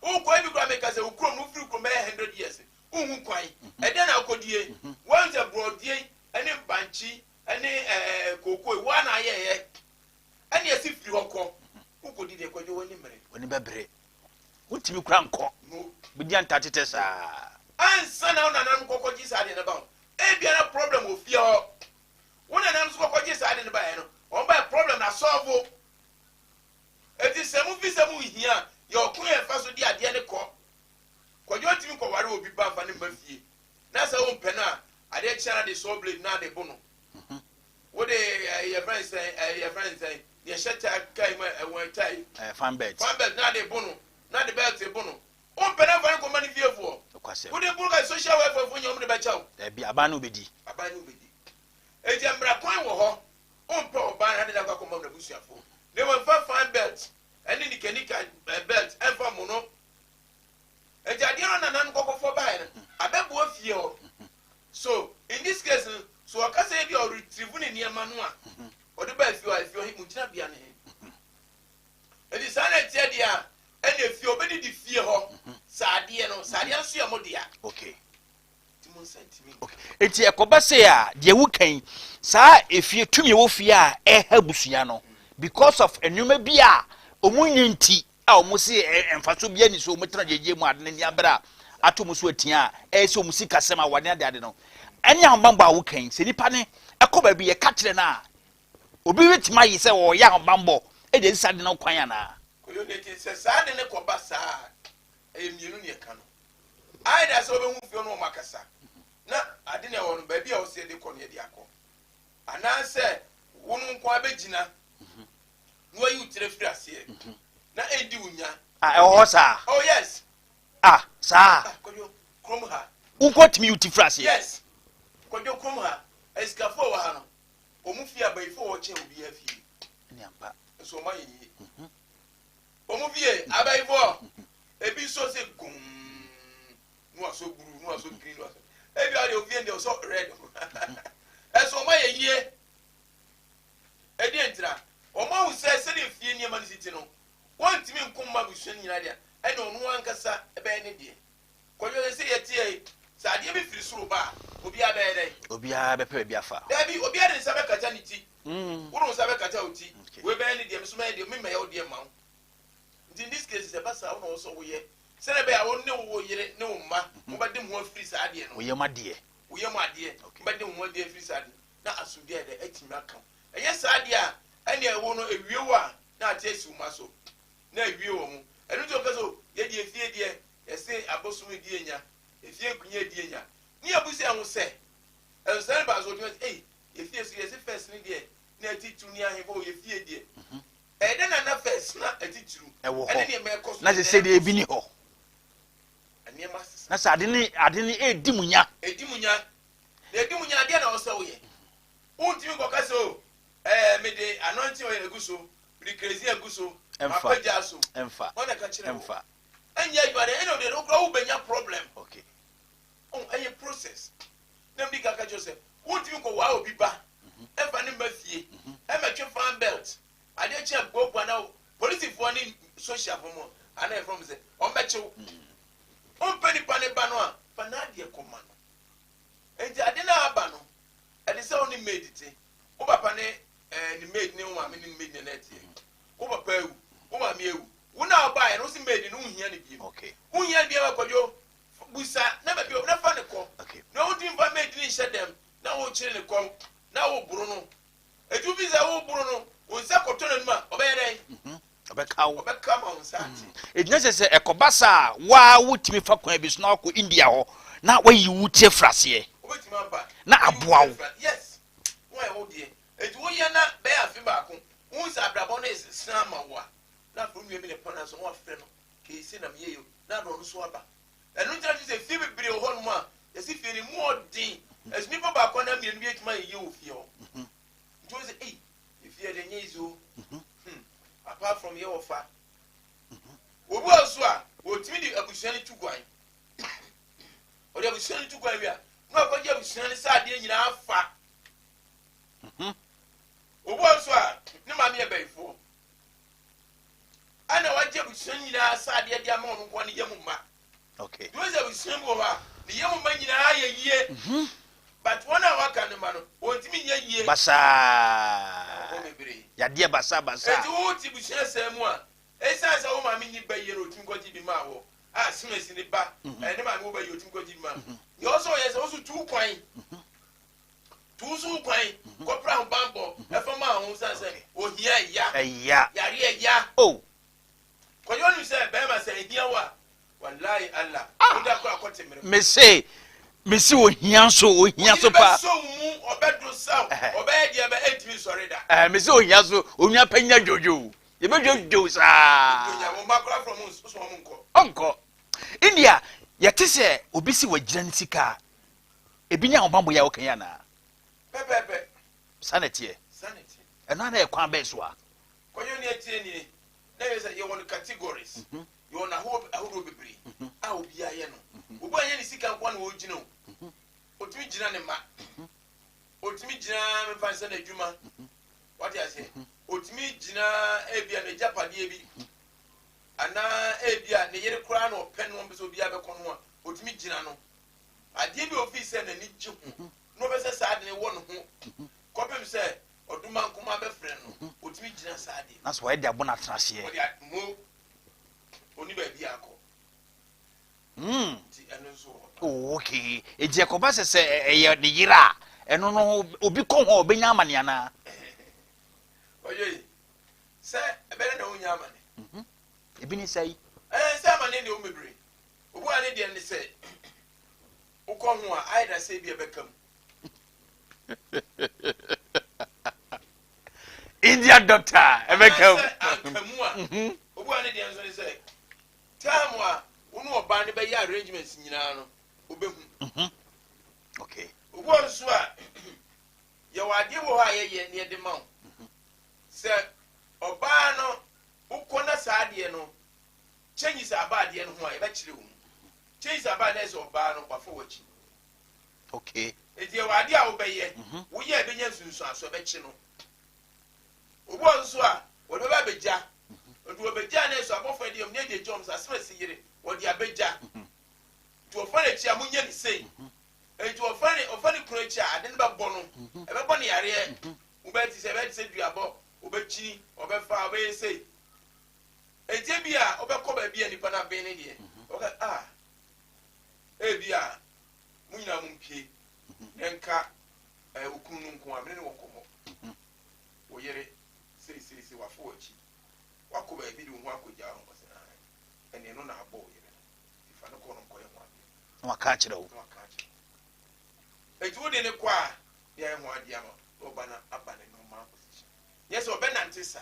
Wokɔ ebi koraa meka sɛ wo kurom no wofiri kurom bɛyɛ 100 years. Wonhu kwan. Ɛdɛn na wokɔdie? Woahu sɛ borɔdeɛ ne bankye ne kookoo yi woa na ayɛɛyɛ. Ɛne ɛsi firi hɔ kɔ. Wokɔdi deɛ kwadwo w'ani mmere. W'ani bɛbere. Wontumi kora nkɔ. No. Bɛdi antatetɛ saa. Ansa na wo nananom kɔkɔgye saa deɛ no ba ho. Ebia na problem wɔ fie hɔ. Wo nananom nso kɔkɔgye saa deɛ no baeɛ no, wɔn baeɛ problem na solve. Eti sɛ mo fi sɛ mo nhia a, yɛ ɔko yɛn fa so de adeɛ no kɔ. Kwadwo ntumi nkɔware obi ba mfa ne mma fie. Na sɛ wompɛ no a, adeɛ kyea na de saw blade na de bo no. Wode yɛfrɛ no sɛn, yɛfrɛ no sɛn, Deɛ hyɛ tie kai mu a ɛwɔn tie. Ɛɛ fan belt. Fan belt na de bo no, na de belt bo no. Wompɛ na mfa no nkɔma ne fiefoɔ. Nokwasɛm. Wode bo no ka social welfare foɔ nyɛ wɔn de bɛkyɛ wo. Dabi, aban no wobɛdi. Aban no wobɛdi. Enti mmara kwan wɔ hɔ. Wompɛ ɔbaa no ade no akɔ akɔma n'abusuafoɔ. Na mmom mfa fan belt ɛne nikanika belt ɛmfa mo no. Enti adeɛ no nananom kɔkɔfoɔ baeɛ no, abɛboa fie hɔ. So in this case no, so ɔka sɛ ebi a ɔretrieve ne nneɛma no a ɔde baa fie hɔ a, efie hɔ mo gyinabea ne he? Enti saa na ɛteɛ deɛ a, ɛna efie ɔbɛdidi fie hɔ saa adeɛ no, saa adeɛ nso yɛ mo dea. Okay. Nti mo nsa ntumi nka. Okay. Enti ɛkɔba sei a, deɛ woka yi, saa efie tumi ɛwɔ fie a ɛha abusua no because of nneɛma bi a wɔn nyɛ nti a wɔn se mfaso bi ani so wɔn tena gyegye mu ade no ani abere a ato wɔn so atia a ɛyɛ sɛ wɔn si kasɛm a wɔde ade ade no ɛne ahobanbɔ a woka yi, sɛ nipa ne ɛkɔ baabi yɛka kyerɛ no a, obi bɛtumi ayi sɛ ɔyɛ ahobanbɔ ɛde asi saa ade no kwan anaa? Koyo ne ti sɛ saa ade no kɔba saa a, ɛyɛ mmienu ne ɛka no. Either sɛ wobɛhu fie no wɔn akasa na ade na ɛwɔ no baabi a wɔsɛ yɛde kɔ no yɛde akɔ, anaasɛ wo no nko ara bɛgyina na wayi wo tiri afiri aseɛ na ɛndi wo nya. Ah, ɛwɔ hɔ saa? Oh yes. Ah, saa? Ah, Kwadwo, kurom ha. Wo nko atumi yi wo ti firi aseɛ? Yes. Kwadwo, kurom ha, asikafoɔ a wɔ ha no, wɔn fie abayifoɔ wɔ kyɛn obiara fie. Ɛne ampa. Nso wɔn ayɛ yie. Wɔn fie abayifoɔ, ebi nso sɛ gum, na wasɔ blue, na wasɔ green, na wasɔ. Ebi a deɛ ofie deɛ ɔsɔ red. Ɛso wɔn ayɛ yie. Ɛdeɛn ntira? Wɔn ahu sɛ sɛdeɛ fie nneɛma no si te no, wɔntumi nko mma abusua no nyinaa deɛ, ɛnna ɔno ankasa bɛyɛ ne deɛ. Kwadwo, sɛ yɛteɛ yi, sɛ adeɛ bi firi soro ba a, obiara bɛyɛ dɛn? Obiara bɛpɛ baabi afa. Daabi, obiara de ne nsa bɛkata ne ti. Wode wo nsa bɛkata wo ti. Wei bɛyɛ ne deɛ, me nso mɛyɛ deɛ, memmɛyɛ wo deɛ mma wo. Nti in this case, sɛ ɛba saa, wo na ɔwɔ sɛ woyɛ sɛdeɛ ɛbɛyɛ a wo ne wo yere ne wo mma mobɛde mo ho afiri saa adeɛ no. Wo yam adeɛ. Wo yam adeɛ. Mobɛde mo ho adeɛ afiri saa adeɛ no. Na asomdwoeɛ ayɛ dɛ atumi aka wo. Ɛnyɛ saa deɛ a, ɛnneɛ wo no, ɛwie wo a, na ate asi wo mma so, na awie wɔn. Ɛno nti wɔka sɛ, O, yɛ deɛ efie deɛ, yɛse abosom redi yɛn nya, efie nkonya redi yɛn nya. Ne yɛabu sɛ ho sɛ, ɛnso saa nipa no so ɔtumi sɛ, ei, efie so yɛse first no deɛ, na atitiriw ne ahemfo, o, yɛ fie deɛ. Ɛyɛ dɛn na na first na atitiriw Ɛwɔ ɛne hɔ. nneɛma ɛkɔ so Na deɛ, sɛ sɛ ɛnɛ deɛ ɛnkɔ ebi so. ni hɔ. Nneɛma asesa. Na sɛ ade ne ade ne ɛredi mu nya. Ɛdi mu nya. Na ɛdi mu nya adeɛ na ɛwɔ sɛ woyɛ. Wontumi nkɔka sɛ o, ɛɛ mede anointing oil agu so, mede kerosene agu so, Ɛmfa. mapagya aso. Ɛmfa. Hwan na ɛka kyerɛ wo? Ɛmfa. Ɛnyɛ adwuma dɛ, ɛna ɔdeɛ no wokora wobɛnya problem. Okay. Oh, ɛyɛ process. Na mede ka ka kyerɛ sɛ, wontumi nkɔwaa obi ba, ɛmfa ne mma fie, ɛmɛtwe fan belt, adeɛ kye abuabua na polisifoɔ ne socialfoɔ mu, ana ɛfrɛ mo sɛ, wɔmbɛkye wo. Wompɛ nipa ne ba no a, fa n'adeɛ kɔma no. Enti ade no a aba no, ɛte sɛ wo ne maid te. Wo papa ne eh, ne maid ne wo maame ne ne maid na na ɛteɛ. Wo papa awu, wo maame awu. Wo na wobaeɛ no, wo se maid no wonhia no biom. Okay. Wonhia no biom a, Kwadwo, busa na baabi a na fa no kɔ. Okay. Na wontumi mfa maid no nhyɛ dɛm na wokyere ne kɔm na woboro no. Enti wofi sɛ woboro no, wo nsa kɔtɔ n'anum a, ɔbɛyɛ dɛn? Ɔbɛka wo. Ɔbɛka ma wo nsa ate. Ɛgyina sɛ sɛ ɛkɔba saa a, woa wotumi fa kwan bi so na wakɔ India hɔ na wayi wo ti afiri aseɛ. Wobɛtumi aba. Na aboa wo. Yes. Woayɛ wo deɛ. Enti woyɛ na bɛyɛ afe baako, wohu sɛ abrabɔ no resesa ama wo a, na afei wo nua bi na ɛpɔn aso na wafrɛ no, kei sei na meyɛeɛ o, na ade ɔno nso aba. Ɛno nti na kyerɛ sɛ fie bebree wɔ hɔnom a, yɛsi fie no mu ɔden. Ɛso nnipa baako anaa mmienu bi atumi ayɛ yie wɔ fie hɔ. Nti wɔn sɛ, ei, efie deɛ ɛnyɛ easy o. Apart from yɛ wɔfa. Obi wɔ so a, wɔtumi de abusua no tu kwan. Ɔde abusua no tu kwan wie a, na wakɔgye abusua no sɛ adeɛ nyinaa fa. Obi wɔ so a, ne maame yɛ bɛyifoɔ. Ɛna wagye abusua no nyinaa sɛ adeɛ de ama ɔno nko ne yam mma. Okay. Duo sɛ abusua bi wɔ hɔ a, ne yam mma nyinaa yɛ yie. But wɔn a waka ne ma no, wɔntumi nyɛ yie. Basaa. Ɛwɔ bebree. Yadeɛ basaa basaa. Eti wo te busua sɛn mu a, esiane sɛ wo maame nni ba yie na otumi kɔgye bi maa wɔ, a semesi ne ba, ɛne ne maame wo ba yie otumi kɔgye bi maa no. Nea ɔsɛ ɔyɛ sɛ woso tu kwan. Tu so kwan kɔpra ho bammɔ ɛfa maa ho sane sɛ ohia ɛya. Ɛya. Yare ɛya. Oh. Kɔyɛ onim sɛ bɛrima sɛ ehia wo a, wallahi Allah, Ah. woda kora kɔte mmerɛ. Me se, Mesi ohia nso, ohia so paa. Wo yere bɛsɔ wo mu, ɔbɛdosa wo, ɔbɛyɛ deɛ bɛ ɛntumi nsɔre da. Ɛɛ, mesi ohia so, onua panyin adwodwo. Yɛbɛdwodwo saa. Ntonya, wo mma koraa frɛ wɔn, so wɔn nkɔ. Ɔnkɔ. India, yɛte sɛ obi si wagyina ne sika a, ebi nya ahobammɔ yi a woka yi anaa? Pɛpɛɛpɛ. Saa na ɛteɛ. Saa na ɛteɛ. Ɛno ara na ɛyɛ kwan bɛn so a? Kwadwo, nea ɛteɛ nie, na ɛyɛ sɛ yɛwɔ no categories. Yɛwɔ no ahodoɔ bebree a obiara yɛ no. Obi a ɛnyɛ ne sika nko ara na ɔgyina o. Ɔtumi gyina ne mma. Ɔtumi gyina mefa no sɛ n'adwuma. Wate aseɛ? Ɔtumi gyina ebia n'agyapadeɛ bi anaa ebia ne yere koraa na ɔpɛ no, ɔmpɛ sɛ obiara bɛkɔ no a, ɔtumi gyina no. Adeɛ bi a ɔfii sɛ n'ani gye ho na ɔpɛ sɛ saa ade no wɔ ne ho kɔpem sɛ ɔdomankoma bɛfrɛ no, ɔtumi gyina saa adeɛ no. Na sɛ wɔyɛ de abɔ no atenaseɛ. Ɔde a mo ɔni baabi akɔ. Nti ɛno nso wɔ hɔ paa. Oh, okay. Nti ɛkɔba sɛ sɛ ɛyɛ ne yere a, ɛno no obi kɔ ho a ɔbɛnya amane anaa? Ɔyɛ yi, sɛ ɛbɛyɛ na wonya amane. Ebi ne sɛ yi. Ɛɛ, sɛ amane deɛ wɔn bebree. Obi a ne deɛ ne sɛ wokɔ ho a ayɛ da sɛ ebi ɛbɛka mu. India doctor ɛbɛka mu. Anaasɛ anka mu a, obi a ne deɛ nso ne sɛ time a wo ne ɔbaa no bɛyɛ arrangements nyinaa no wobɛhu. Okay. Obi wɔ nso a yɛwɔ adeɛ wɔ hɔ a yɛyɛ ne yɛde ma wo sɛ ɔbaa no wokɔ na saa adeɛ no changes aba adeɛ no ho a, yɛbɛkyerɛ wo mu. Changes aba na ɛsɛ ɔbaa no wafa w'akyi. Okay. Nti yɛwɔ adeɛ a wobɛyɛ, woyɛ a ɛbɛnya nsunsuanso, ɛbɛkye no. Obi wɔ nso a wɔde bɛba abɛgya. Nti wɔbɛgya na ɛsɛ abɔfo ɛdeɛ mu ne ɛde agya wɔn sɛ asɛm asi yere wɔde abɛgya. Nti wɔfa n'akyi a monyɛ ne sei. Nti wɔfa ne wɔfa ne kunu akyi a ade no bɛbɔ no, ɛbɛbɔ ne yareɛ. Wobɛte sɛ ɛbɛte sɛ duabɔ, wɔbɛkyini, wɔbɛfa, wɔbɛyɛ sei. Enti ebia wobɛkɔ baabi a nnipa no aben no deɛ, wɔbɛka ah, ebia mo nyinaa mompie na nka eh, okunu no nko a mene ne wɔ nkɔmmɔ. Wo yere seeseesei wafa w'akyi, wakɔ baabi de wo ho akɔgya ho, ɔsɛ ah, ɛne ɛno na abɔ wo yere no, nti fa no kɔ no nkɔyɛ ho adeɛ. Na waka akyerɛ wo. Na waka akyerɛ wo. Enti wode ne kɔ a, ne ayɛ ho adeɛ ama na ɔba no aba ne normal position. Nyɛ sɛ ɔbɛnante saa.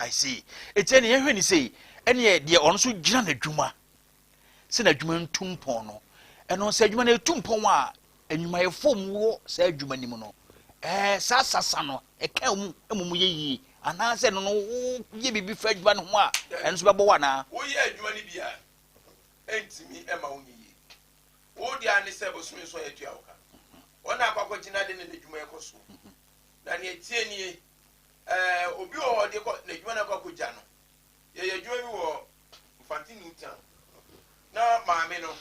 I see. Eti ɛne yɛhwɛ ne sei, ɛne deɛ ɔno nso gyina n'adwuma sɛ n'adwuma ntu mpɔn no. Ɛno sɛ adwuma no etu mpɔn a, nnwumayɛfoɔ mu wɔ saa adwuma no mu no, ɛɛ saa sasa no ɛka mu ɛmu mu yɛ yie anaasɛ ɛno no woyɛ biribi fa adwuma no ho a ɛno nso bɛbɔ wo anaa? Woyɛ adwuma no bi a, ɛntumi ɛma wo nyɛ yie. Wo deɛ ara ne sɛ bosome nso a yɛatua wo ka. Wɔn na akɔ akɔgyina de ne n'adwuma ɛkɔ soɔ. Na nea ɛteɛ nie, ɛɛ obi wɔ hɔ ɔde kɔ n'adwuma no akɔ akɔgya no. Yɛyɛ adwuma bi wɔ Mfante New Town. Na maame no,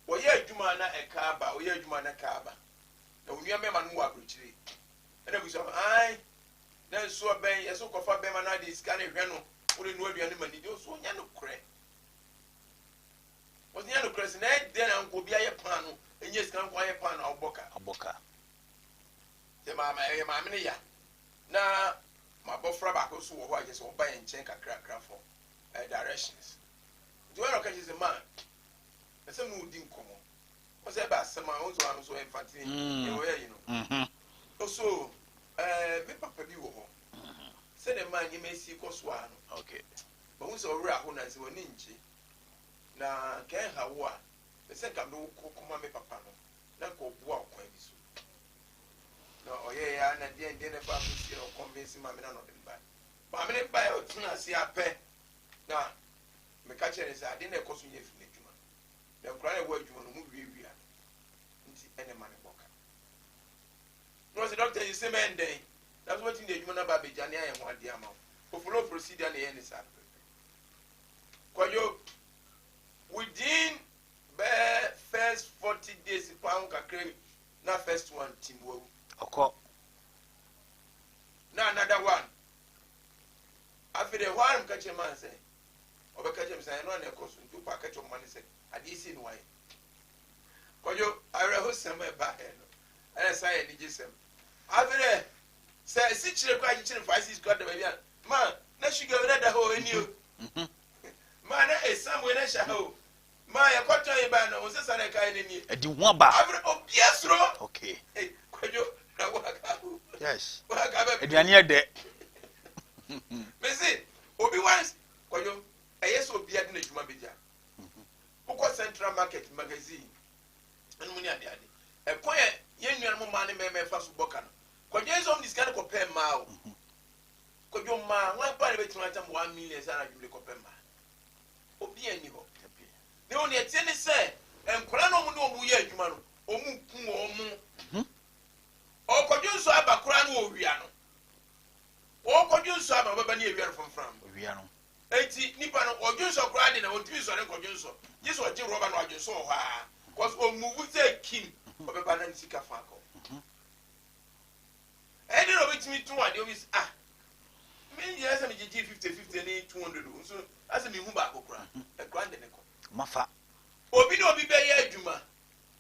wɔyɛ adwuma na ɛka aba, wɔyɛ adwuma na ɛka aba. Na onua mmarima no wɔ aburokyire. Ɛna abusua no, ae, na nso ɔbɛn, yɛsɛ kɔfa bɛrima no ade sika no hwɛ no, wode noa aduane ma nidi, ɔso ɔnyɛ nokorɛ. Ɔso nyɛ nokorɛ sɛ na ɛdɛn na nka obi ayɛ paano, ɛnyɛ sika nko ayɛ paano a wobɔ ka. Abɔ ka. Sɛ maame, ɛyɛ maame no ya. Na m'abɔfra baako nso wɔ hɔ a kyerɛ sɛ ɔba yɛn nkyɛn kakrakra for eh, directions. Nti wɔn na ɔka kyerɛ sɛ ma ɛsɛ ne odi nkɔmmɔ. Wɔn sɛ ɛba asɛm a wɔn nso ano so ɛmfa tene deɛ wɔyɛ yi no. Ɔso ɛɛ me papa bi wɔ hɔ. Sɛdeɛ maa nneɛma esi kɔ so a no. Okay. Mahu sɛ ɔwerɛ aho na sɛ w'ani ngye. Na nka ɛnha wo a, ɛsɛ nka mede wo kɔ kɔma me papa no. Na nka ɔboa wo kwan bi so. Na ɔyɛeɛ ara na deɛn deɛn na ɛfaa so sie na ɔkɔnvinse maame no na ɔde no baeɛ. Maame no baeɛ ɔtena ase ara pɛ na meka kyerɛɛ no sɛ adeɛ no a ɛkɔ so nyɛ firi n'adwuma. Na nkwadaa no a ɛwɔ adwuma no wɔn wiawia no nti ɛna ɛma no bɔ ka. Na ɔsɛ dɔkta yi sɛ mɛndɛn na so watumi de adwuma no aba abɛgya ne ayɛ ho adeɛ ama wo. Ɔfollow procedure na ɛyɛ ne saa pɛpɛpɛ. Kwadwo, within bɛyɛ first 40 days paa ho kakra bi na first one tim wawu. Ɔkɔ. Na another one. Afei deɛ ɛhɔ ara na meka kyerɛ man sɛ ɔbɛka kyerɛ me sɛ ɛno a na ɛkɔ so nti wopɛ aka kyerɛ ɔma no sɛ adeɛ sei na wayɛ. Kwadwo, awerɛhosɛm a ɛbaeɛ no ɛna san yɛ anigyesɛm. Afei deɛ sɛ asikyire koraa akyekyere 5 cedis koraa da baabi a ma na sugar wei na da hɔ ɛni o. Ma na esiam wei na hyɛ ha o. Maa yɛkɔtɔn yi bae no, wo sesa na ɛkae no nie. Ɛde hu aba. Afei obia suro. Okay. Hey, Kwadwo, na waka o. Yes. Waka bɛ. Aduane yɛ dɛ. Mese, obi once, Kwadwo, ɛyɛ sɛ obia de n'adwuma bɛgya. Wokɔ Central Market magazine, ɛno mu ne ade ade. Ɛkwan a yɛn nuanom mmaa ne mmarima ɛfa so bɔ ka no. Kwadwo, ɛyɛ sɛ wɔn de sika no kɔpɛ mmaa o. Kwadwo, mmaa, wɔn pa na bɛtumi atam 1 million sɛ anadwo de kɔpɛ mmaa. Obiara nni hɔ. Na mmom nea ɛteɛ ne sɛ, nkwadaa no a wɔne wɔn reyɛ adwuma no, wɔreku wɔn. Ɔrekɔdwo nsuo aba koraa no wɔwia no. Ɔrekɔdwo nsuo aba, ɔbɛba ne awia no fomfram. Owia no. Enti nipa no ɔdwo nsɔ koraa de na ɔntumi nsɔre nkɔdwo nsɔ. Gye sɛ ɔgye rɔba na wadwo nsɔ wɔ hɔ ara. Cause ɔmuvu sɛ kim, ɔbɛba na ne sika fa akɔ. Ɛyɛ dɛn na obetumi tɔn adeɛ obi sɛ, ah, me nyinaa sɛ megyegye 50 50 ne 200 o, nso asɛ mehu baako koraa. Ɛkora de ne kɔ. Mafa. Obi ne obi bɛyɛ adwuma.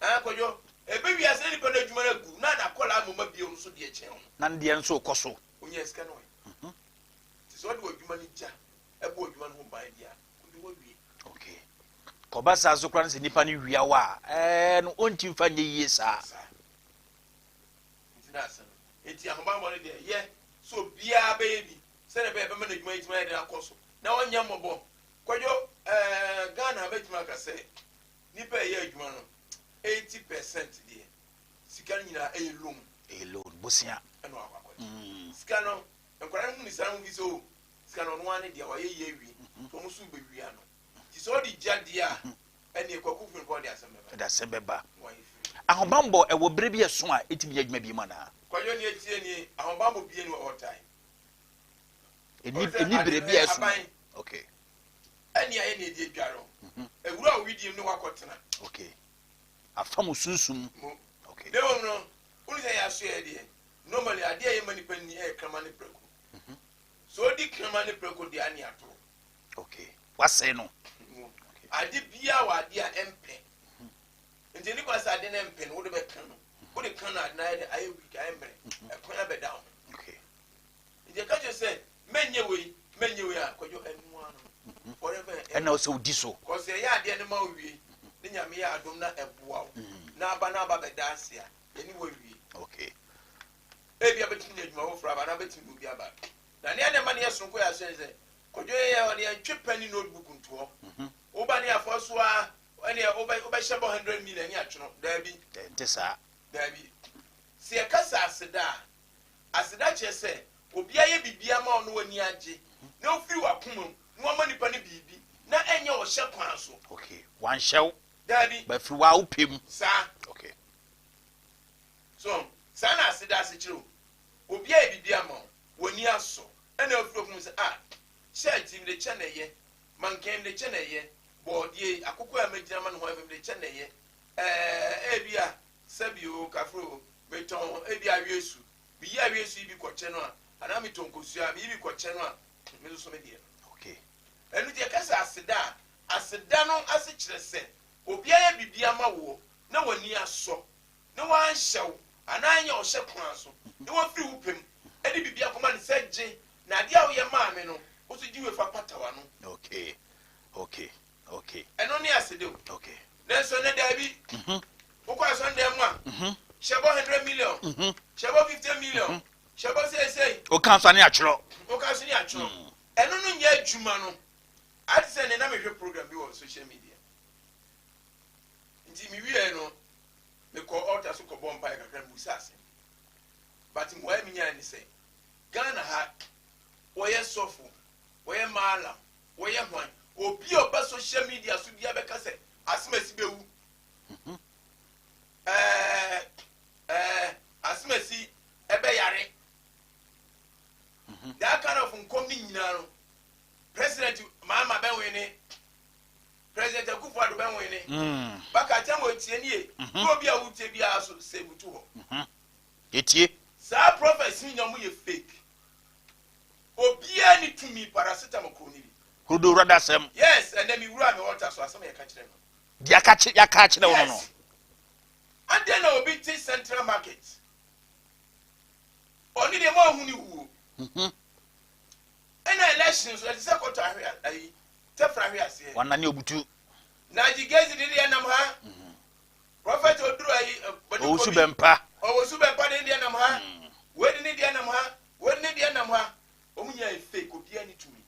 Ah, Kwadwo, ebe wiase na nipa no adwuma no agu na n'akɔlaa mmom abie ɔno nso deɛ kyɛn ɔno. Na ne deɛ nso kɔ so. Onya sika no ɛ. Nti sɛ ɔde w'adwuma no gya ɛbɔ w'adwuma no ho ban deɛ a, wode wawie. Okay. Kɔba saa so koraa no sɛ nipa no wia wo a, ɛɛ no ɔnti mfa nyɛ yie saa. Saa. Nti na asɛm no. Nti ahobammɔ no deɛ yɛ sɛ obiara bɛyɛ bi sɛdeɛ ɛbɛyɛ bɛma n'adwuma yi tumi ayɛ den akɔ so na ɔnyɛ mmɔbɔ. Kwadwo, ɛɛ Ghana bɛtumi aka sɛ nipa a ɛyɛ adwuma no 80% deɛ sika no nyinaa ɛyɛ loan. Ɛyɛ loan, bosia. Ɛna wakɔ akɔgye. Sika no, nkwadaa no hu ne saa no hu fi sɛ o sika no ɔno ara ne deɛ wayɛ yie awie. Nti wɔn nso bɛwia no. Nti sɛ ɔde gya deɛ a, ɛneɛ Kwaku Firi mpo ɔde asɛm bɛba. Ɛde asɛm bɛba. Na wayɛ firi. Ahobammɔ ɛwɔ bere bi ɛso a ɛtumi yɛ adwuma bi mu anaa? Kwadwo, ne atie nie, ahobammɔ bie ni wɔ hɔ time. Ɛni Ɔsɛ ɛni bere ade bi a ɛso. aban. Ɛne ayɛ ne ɛdi adware o. Ewura a owidie mu ne wakɔtena. Okay. Afa mu sunsum. Mu. Okay. Na mmom no, wone sɛ yɛ aso yɛ deɛ, normally adeɛ a yɛma nipa ni ɛyɛ kraman ne prako. So odi kraman ne prako deɛ ane atoro. Okay. Wasɛe no. Mu. Ade biara wɔ adeɛ a ɛmpɛ. Nti nipa sɛ ade no ɛmpɛ no, wode bɛka no. Wode ka no ade no ayɛ dɛ, ayɛ weak, ayɛ mmerɛ. Ɛkwan abɛda ho. Nti ɛka kyerɛ sɛ, mɛnyɛ wei, mɛnyɛ wei a, Kwadwo, ɛnoa no. Forever and ever. Ɛna ɔsɛ wodi so. Kɔsɛ ɛyɛ adeɛ no ma wo wie, ne Nyame yɛ adom na ɛboa wo. Na aba na aba bɛda ase a, yɛne wo awie. Ebia bɛtumi nya adwuma foforɔ aba, anaa bɛtumi de obi aba. Na nea na ɛma no yɛ soronko yɛ asɛn sɛ, Kwadwo yɛ ɔne yɛntwe pɛn ne notebook ntoɔ. Woba ne afoa so a, ɛneɛ wobɛhyɛ bɔ 100 million ne atwono. Daabi. Ɛnte saa. Daabi. Sɛ yɛka sɛ aseda a, aseda kyerɛ sɛ obi ayɛ biribi ama wo na w'ani agye, na ofiri w'akoma mu na wama nipa no biribi, na ɛnyɛ ɔhyɛ kwan so. Okay. Wanhyɛ wo. Daabi. Bɛfiri w'a wopɛ mu. Saa. So, saa na aseda ase kyerɛ o. Obi ayɛ biribi ama wo, w'ani asɔ, ɛna ofiri w'akoma mu sɛ, ah, shirt yi mede kyɛ na ɛyɛ, mankan mede kyɛ na ɛyɛ, bɔɔdeɛ yi, akokɔ a magyina ma ne ho ayɛ fɛ mede kyɛ na ɛyɛ, ɛɛ, ebi a, sɛbi o, kafro o, metɔn ebi awie su, meyi awie su yi bi kɔkyɛ no a, anaa metɔn kosua a, meyi bi kɔkyɛ no a, me nso so me deɛ no. Ɛno nti yɛka sɛ aseda a, aseda no ase kyerɛ sɛ obi ayɛ biribi ama woɔ na w'ani asɔ, na wanhyɛ wo anaa ɛnyɛ ɔhyɛ kwan so, na wafiri wo pɛ mu de biribi akɔma no sɛ gye, na adeɛ a woyɛ maa me no, wo nso gye wei fa pata w'ano. Ɛno ne aseda o. Nanso ɛnnɛ daabi. Wokɔ asɔredan mu a, hyɛ bɔ 100 million, hyɛ bɔ 50 million, hyɛ bɔ seesei. Woka nso a ne atwerɛ. Woka nso ne atwerɛ. Ɛno no nyɛ adwuma no. Ate sɛ nnɛ na mehwɛ program bi wɔ social media. Nti mewieɛ no, mekɔ altar so kɔbɔ mpaeɛ kakra, mebusa asɛm. But mmuaeɛ menyaeɛ ne sɛ, Ghana ha, wɔyɛ sɔfo, wɔyɛ maalam, wɔyɛ hwan, obi a ɔba social media so biara bɛka sɛ asemasi bɛwu. Ɛɛ, ɛɛ, asemasi ɛbɛyare. That kind of nkɔm ne nyinaa no, President Mahama bɛwene, President Akufo-Addo bɛwene. Baka kyɛn wɔ etie nie, na obi a wotie biara so sɛ butu hɔ. Etie. Saa prophecy nyinaa mo yɛ fake. Obiara ni tumi paracetamol kuro ni bi. Hurudo wura da asɛm. Yes, ɛnɛ mi wura mi altar so asɛm yɛ ka kyerɛ no. Deɛ aka kyerɛ yɛaka akyerɛ wo no no. Yes. Adɛn na obi te Central Market? Ɔne deɛ mo ahu ne wuo. Ɛna election so ɛte sɛ kɔtɔ ahwe ayi tɛfra ahwe aseɛ. Wanane obutu. Nigel Gaisie de ne deɛ nam ha. Prophet Oduro ayi Badu Owusu Kobi. Bɛmpa. Owusu Bɛmpa de ne deɛ nam ha. Wei de ne deɛ nam ha. Wei de ne deɛ nam ha. Wɔn nyinaa yɛ fake. Obiara ni tumi.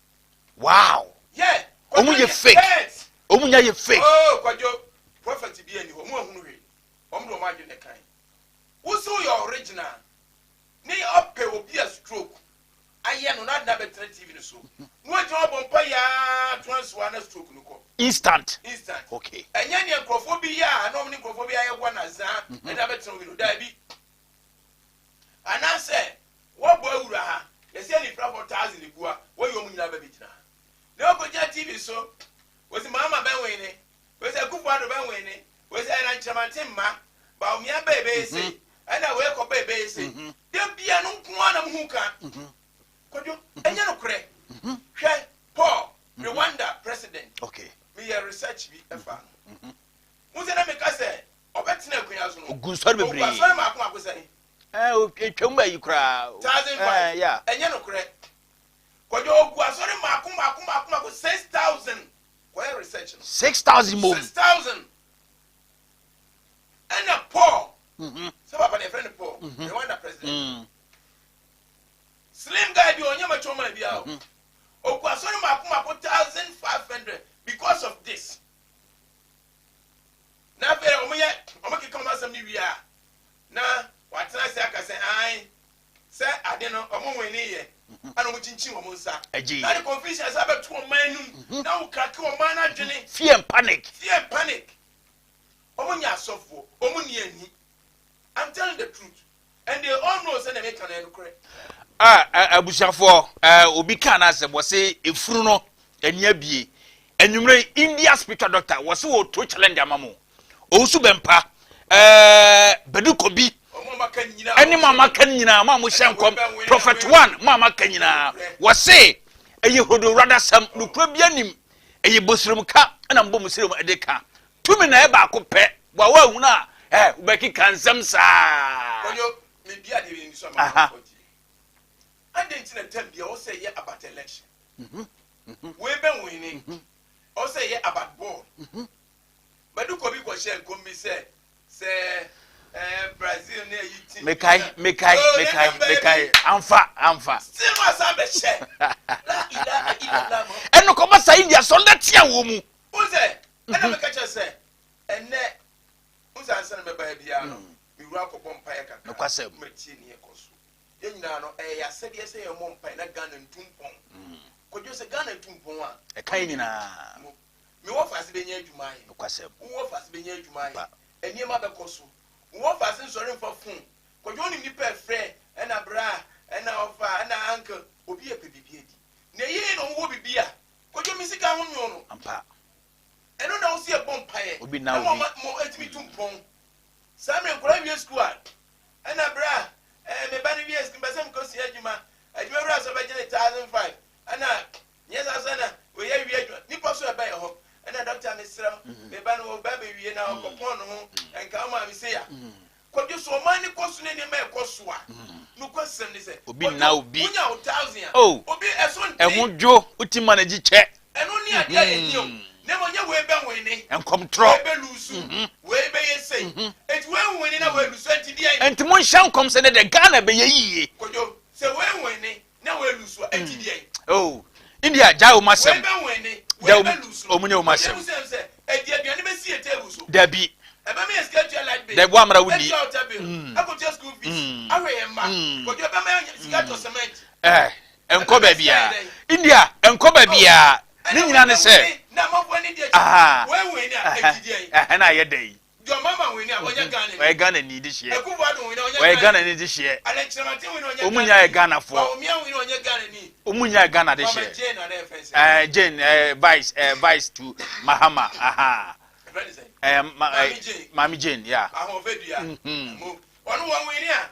Wow. Yeah. Wɔn yɛ fake. Yes. Wɔn nyinaa yɛ fake. Oh, Kwadwo, prophet bi ani hɔ. Wɔn ahunu hwee. Wɔn de wɔn adwene kan. Wosi woyɛ original. Ne ɔpɛ obi a stroke ayɛ no na ade no abɛtena TV no so. Na wagyina hɔ abɔ mpa yaa to ansoa na stroke no kɔ. Instant. Instant. Okay. Ɛnyɛ nea nkurɔfoɔ bi yɛ a na wɔn ne nkurɔfoɔ bi ayɛ gua na zaa ɛde abɛtena obi no. Daabi. Anaasɛ wɔbɔ awura ha, yɛsɛ anifirafoɔ 1,000 gu a, wɔyɛ wɔn nyinaa bɛbɛgyina ha. Na wɔkɔgyina TV so, wɔsi Mahama bɛwene, wɔsi Akufo-Addo bɛwene, wɔsi ɛna nkyerɛmante mma, Bawumia bɛɛ bɛyɛ sei, ɛna wei kɔ bɛɛ bɛyɛ sei. Da bia no nko ara na muhu ka. Kwadwo, ɛnyɛ nokorɛ. Hwɛ, Paul, Rwanda president. Meyɛ research bi ɛfa no. Mo sɛ na meka sɛ ɔbɛtena akonnwa so no. Ogu nsɔre bebree. Ogu asɔre mako mako sɛn? Etwam ayi koraa. 1,500. Yeah. Ɛnyɛ nokorɛ. Kwadwo, ogu asɔre mako mako mako mako 6,000. Kɔyɛ research no. 6,000 mom. 6,000. Ɛna Paul. Sɛ papa na yɛfrɛ no Paul. Rwanda president. Slim guy bi ɔnyɛ macho man bi a o. Ogu asɔre mako mako 1,500 because of this. Na afei wɔn yɛ wɔn keka wɔn asɛm no wie a na watena ase aka sɛ ae sɛ ade no wɔn wɔn ani yɛ ɛna wɔn kyinkyin wɔn nsa. Agye. Na de confusion sɛ abɛto wɔn man num na wɔkrake wɔn man n'adwene. Fear and panic. Fear and panic. Wɔn nyɛ asɔfoɔ, wɔn ni ani. I'm telling the truth and they all know sɛ na meka no ɛno korɛ. Ah, abusuafoɔ, obi kaa n'asɛm, wɔse efunu no ani abie. Anwummerɛ India spiritual doctor wɔse wɔto challenge ama mo. Owusu Bɛmpa, Badu Kobi, ɛne mo a maka nyinaa, mo a mohyɛ nkɔm, Prophet One, mo a maka nyinaa, wɔse ɛyɛ hodowuradasɛm, nokura bi anim, ɛyɛ bosiremka ɛna mbɔ mo sirem ɛde ka. Tumi na ɛyɛ baako pɛ, wa wa ehunu a, wobɛkeka nsɛm saa. Kwadwo, mebi adeɛ bi ni so ama amanfoɔ tie. Adɛn nti na tam bia ɔwɔ sɛ yɛ about election? Wei bɛ win, ɔwɔ sɛ yɛ about ball. Badu Kobi kɔhyɛ nkɔm bi sɛ Brazil ne ayi team. Mekae, mekae, mekae, mekae, amfa, amfa. Still no asan bɛhyɛ. La ilaha illallah. Ɛno kɔba sa India sɔn dɛ tia wɔ mu. Wo sɛ, ɛna meka kyerɛ sɛ, ɛnɛ, wo sɛ ansa na mɛba biara no, mewura akɔbɔ mpaeɛ kakra. Nokwasɛm. Matie ne ɛkɔ so. Yɛn nyinaa no, ɛyɛ asɛdeɛ sɛ yɛmmɔ mpaeɛ na Ghana ntu mpɔn. Kwadwo, sɛ Ghana tu mpɔn a, ɛka yɛn nyinaa. Mewɔ faase bɛnya adwuma ayɛ. Nokwasɛm. Wowɔ faase bɛnya adwuma ayɛ. Nneɛma bɛkɔ so. Wowɔ faase nsɔre mfa phone. Kwadwo, wonim nipa ɛfrɛ, ɛna bra, ɛna ɔfa, ɛna uncle. Obi yɛ pɛ biribi adi. Na ɛyɛ na ɔwɔ biribi a, Kwadwo, me sika ho nwo no. Ampa. Ɛno na wosi ɛbɔ mpaeɛ. Obi na obi. Ɛma mo etumi tu mpɔn. Saa mmerɛ nkwadaa wie sukuu a, ɛna bra, me ba no wie sukuu, mpɛ sɛ mekɔ sua adwuma. Adwuma wura sɛ ɔbɛgye ne 1,500. Ɛna nyɛ saa sɛ na wɔyɛ wie adwuma. Nipa so ɛbɛyɛ hɔ. Ɛna dɔkta mesrɛ wo, me ba no ɔba bɛwie na ɔkɔpɔn ne ho, nka ɔma me se ya. Kwadwo, so ɔman ne kɔ so ne nneɛma ɛkɔ so a, nokwasɛm ne sɛ, Obi nna obi. Wonya wo 1,000 a, Oh. obi ɛso nte. Ɛho dwo, wotim ma n'agyi kyɛ. Ɛno ne adeɛ a yɛhia o. Na mmom nyɛ wei bɛwene. Nkɔmtorɔ. Wei bɛlusu. Wei bɛyɛ sei. Enti wei nwene na wei lusu, enti deɛn? Enti monhyɛ nkɔm sɛ ne deɛ Ghana bɛyɛ yie. Kwadwo, sɛ wei nwene na wei lusu a, enti deɛn? Oh, India gyae wɔn asɛm. Wei bɛwene, wei bɛlusu. Wɔn nyɛ wɔn asɛm. Kwadwo, sɛ sɛ ɛdi aduane bɛsi yɛ table so. Dabi. Ɛbɛma yɛ sika tua light bill. Dabi, wamra wo ni. Ɛtua water bill. Ɛkɔtua school fees. Ahwɛ yɛn mma. Kwadwo, ɛbɛma yɛ sika tɔ cement. Ɛnkɔ baabiara. India, ɛnkɔ baabiara. Ne nyinaa ne sɛ. Na amanfoɔ ani di akyi. Wei wei ni a, ɛdi deɛ yi. Ɛhɛn na ayɛ dɛ yi. John Mahama wei ni a, ɔnyɛ Ghana ni. Ɔyɛ Ghana ni de hyeɛ. Akufo Addo wei ni a, ɔnyɛ Ɔyɛ Ghana ni de hyeɛ. Alan Kyerematen wei ni a, ɔnyɛ Ɔmu Ghana nyinaa yɛ ni. Ghanafoɔ. Bawumia wei ni a, ɔnyɛ Ghana ni. Ɔmu nyinaa yɛ Ghana de Mama hyeɛ. Jane na ɛfɛn sɛ. Jane, vice, vice to Mahama. Aha. Ɛfɛn sɛ. Ma, Maame Jane. Maame Jane, yeah. Ahoɔfɛ dua. Mo. Ɔno wɔn wei ni a,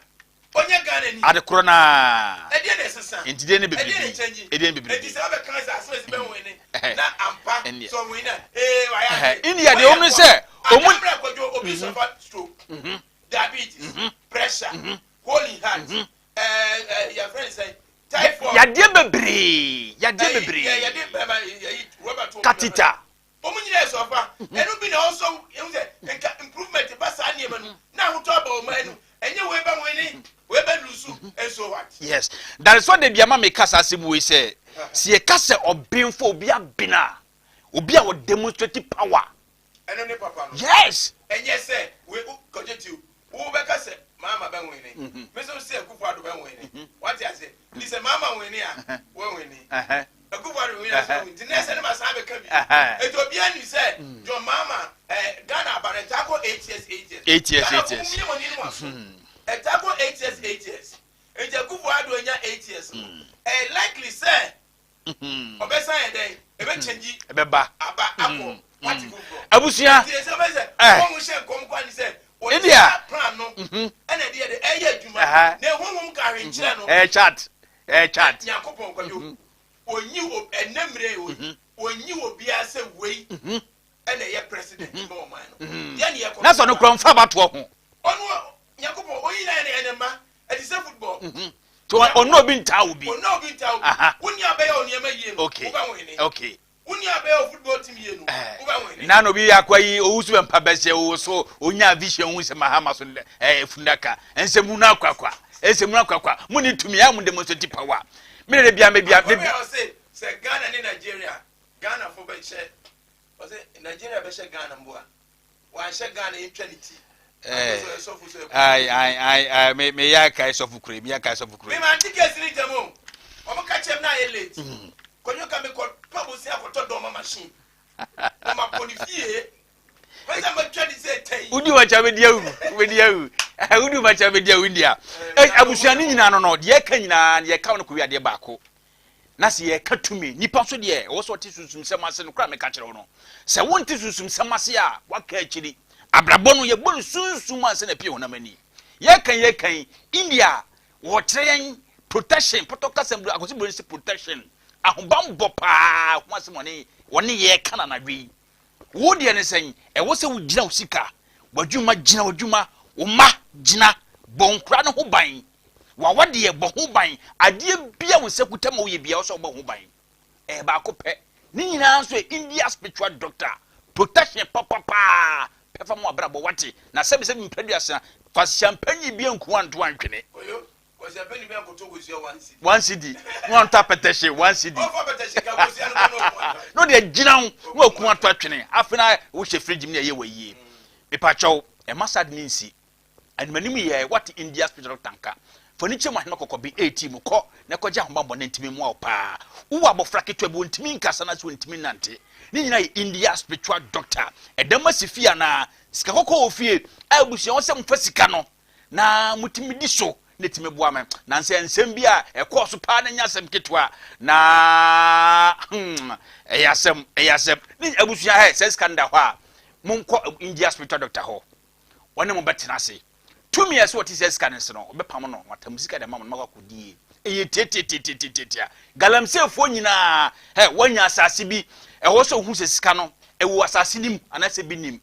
ɔnyɛ Ghana ni. Ade korɔ naa. Ɛdeɛ na ɛsesa. Nti deɛ ne bebrebe. Ɛdeɛ na ɛkyɛnji. Ɛdeɛ ne bebrebe. Eti sɛ ɔbɛka sɛ asɛm esi bɛn wei ni. Na ampa sɛ ɔwei na ee wayɛ ade. India deɛ wɔn sɛ wɔn. Adambrɛ Kwadwo obi sɔfa stroke. Diabetes. Pressure. Hole in heart. Ɛɛ yɛfrɛ ne sɛn. Typhoid. Yadeɛ bebree. Yadeɛ bebree. Yɛde bɛma yɛyi rɔba to. Catheter. Wɔn nyinaa yɛ sɔfa. Ɛno bi na ɔsɔ ehu sɛ nka improvement ba saa nneɛma no na ahotɔ aba ɔman no. Ɛnyɛ wei bɛ win, wei bɛ lose, and so what? Yes, that is why de bi ama mi ka saa asɛm wei sɛ yɛka sɛ ɔbenfo, obi abena a, obi a wɔ demonstrate power. Ɛno ne papa no. Ɛnyɛ sɛ wei kɔgye ti wo bɛka sɛ Mahama bɛ win, me nso sɛ Akufo Addo bɛ win. Wate ase? Nti sɛ Mahama win a, wɔ win, Akufo Addo win a, sɛ win. Nti nɛsɛ ne ma san bɛka bi eti obiara nim sɛ John Mahama Ghana aba no, ɛtaa kɔ 8 years, 8 years. 8 years, Ghana 8 years. fo mu yɛ wɔn anim aso, ɛtaa kɔ 8 years, 8 years. Nti Akufo Addo anya 8 years no, ɛyɛ likely sɛ ɔbɛsan yɛ dɛn, ɛbɛ change ɛbɛba aba akɔ party foforɔ. Abusua. Nti ɛsɛ bɛ sɛ wɔn hyɛ nkɔm kwan sɛ wɔde India. saa plan no ɛna ɛde yɛ de ɛyɛ adwuma na ehuhum ka ahwenkyerɛ no. Ɛyɛ chat, ɛyɛ chat. Nyankopɔn kwadwo onyi o, ɛnɛ mmerɛ yi onyi obiara sɛ wei ɛna ɛyɛ president ma ɔman no deɛ ne yɛ kɔ. Na sɛ ɔno kura nfa abatoɔ ho. Ɔno Nyankopɔn oyi na yɛ ne mma ɛte sɛ football. Nti ɔno obi ntaa obi. Ɔno obi nta obi. Wo nua bɛyɛ o nneɛma yie no, wobɛ win. Wo nua bɛyɛ o football team yie no, wobɛ win. Na obi akɔ yi owu so bɛ mpa bɛsɛ owo so onya vision hu sɛ Mahama so fundaka nsɛm nu akwakwa, nsɛm nu akwakwa mu ni tumi a mu demonstrate power mi de bia me bia me. Akɔmi a ɔse sɛ Ghana ne Nigeria, Ghana fo bɛhyɛ, ɔse Nigeria bɛhyɛ Ghana mboa, wanhyɛ Ghana, yɛntwa ne ti. Sɔfo sɛ ai ai ai ai, me yɛ akae sɔfo kure, me yɛ akae sɔfo kure. Me ma nti kesi ne ntɛm o, ɔmo ka kyɛm na ayɛ late. Kɔnyɔ ka me kɔ pɛ bosi akɔtɔ dɔɔma machine na ma kɔ ne fie pɛsɛ ma twa ne sɛ tɛyi. Wodi wɔkyɛ bɛdi awu, wobɛdi awu, wodi wɔkyɛ bɛdi awu. India abusua no nyinaa no deɛ ɛka nyinaa deɛ ɛka no kɔwi adeɛ baako na sɛ yɛka tumi nipa nso deɛ ɛwɔ sɛ ɔte sunsumsɛm ase no kora. Meka kyerɛ wo no sɛ wonte sunsumsɛm ase a, waka akyiri. Abrabɔ no yɛbɔ no sunsum ansa na pie honam ani. Yɛkan India wɔkyerɛ yɛn protection pɔtɔ kasa mu akosi buro sɛ protection, ahobanbɔ paa ho asɛm. Wɔne yɛka na anadwo yi wo deɛ ne sɛn? Ɛwɔ sɛ wogyina wo sika, w'adwuma, gyina w'adwuma, wo mma, gyina bɔ nkora no ho ban, wawadeɛ bɔ ho ban, adeɛ bia wo nsa kuta ma woyɛ bia wɔ sɛ wobɔ ho ban. Ɛyɛ baako pɛ ne nyinaa nso yɛ India spiritual doctor protection papapaa pɛfa mu abrabɔ. Wate? Na sɛbisɛbi mpɛduasa kwasiampanyi bi nko anto antwene. Kɔyɔ kwasiampani bi ankɔtɔ kosua 1 cedi. 1 cedi na wantɔ apɛtɛhye 1 cedi. Ɔfa pɛtɛhye ka kosua no kɔ na ɔko antɔ. Na ɔde agyina wo na waku ato atwene. Afei na wohyɛ fridge mu na ɛyɛ wɔ yie. Mepakyɛw, ɛma saa de ne nsi animanim yɛ. Wate? India spiritual doctor nka fa ne kyɛ mu ahema kɔkɔbe ɛɛti mu kɔ na kɔgye ahobammɔ ne ntumi mmoa wo paa. Wowɔ abɔfra ketewa bi, wɔntumi nkasa na sɛ wɔntumi nante, ne nyinaa yɛ India spiritual doctor. Ɛdɛm asi fie anaa sika kɔkɔɔ wɔ fie a abusua wɔ sɛ momfa sika no na motumi di so na ɛtumi boa me. Nansɛ nsɛm bi a ɛkɔɔ so paa no nyɛ asɛm ketewa na ɛyɛ asɛm, ɛyɛ asɛm ne abusua hɛ sɛ sika no da hɔ a, monkɔ India spiritual doctor hɔ, wɔne mo bɛtena ase. Tumi a ɛsɛ wɔte sɛ sika no nse no, ɔbɛpam no watam sika de ama mo no makɔ akɔdie. Ɛyɛ tiatiatiatiatia. Galamseyfoɔ nyinaa ɛ wɔanya asase bi, ɛwɔ sɛ ohu sɛ sika no ɛwɔ asase no mu anaasɛ bi nim.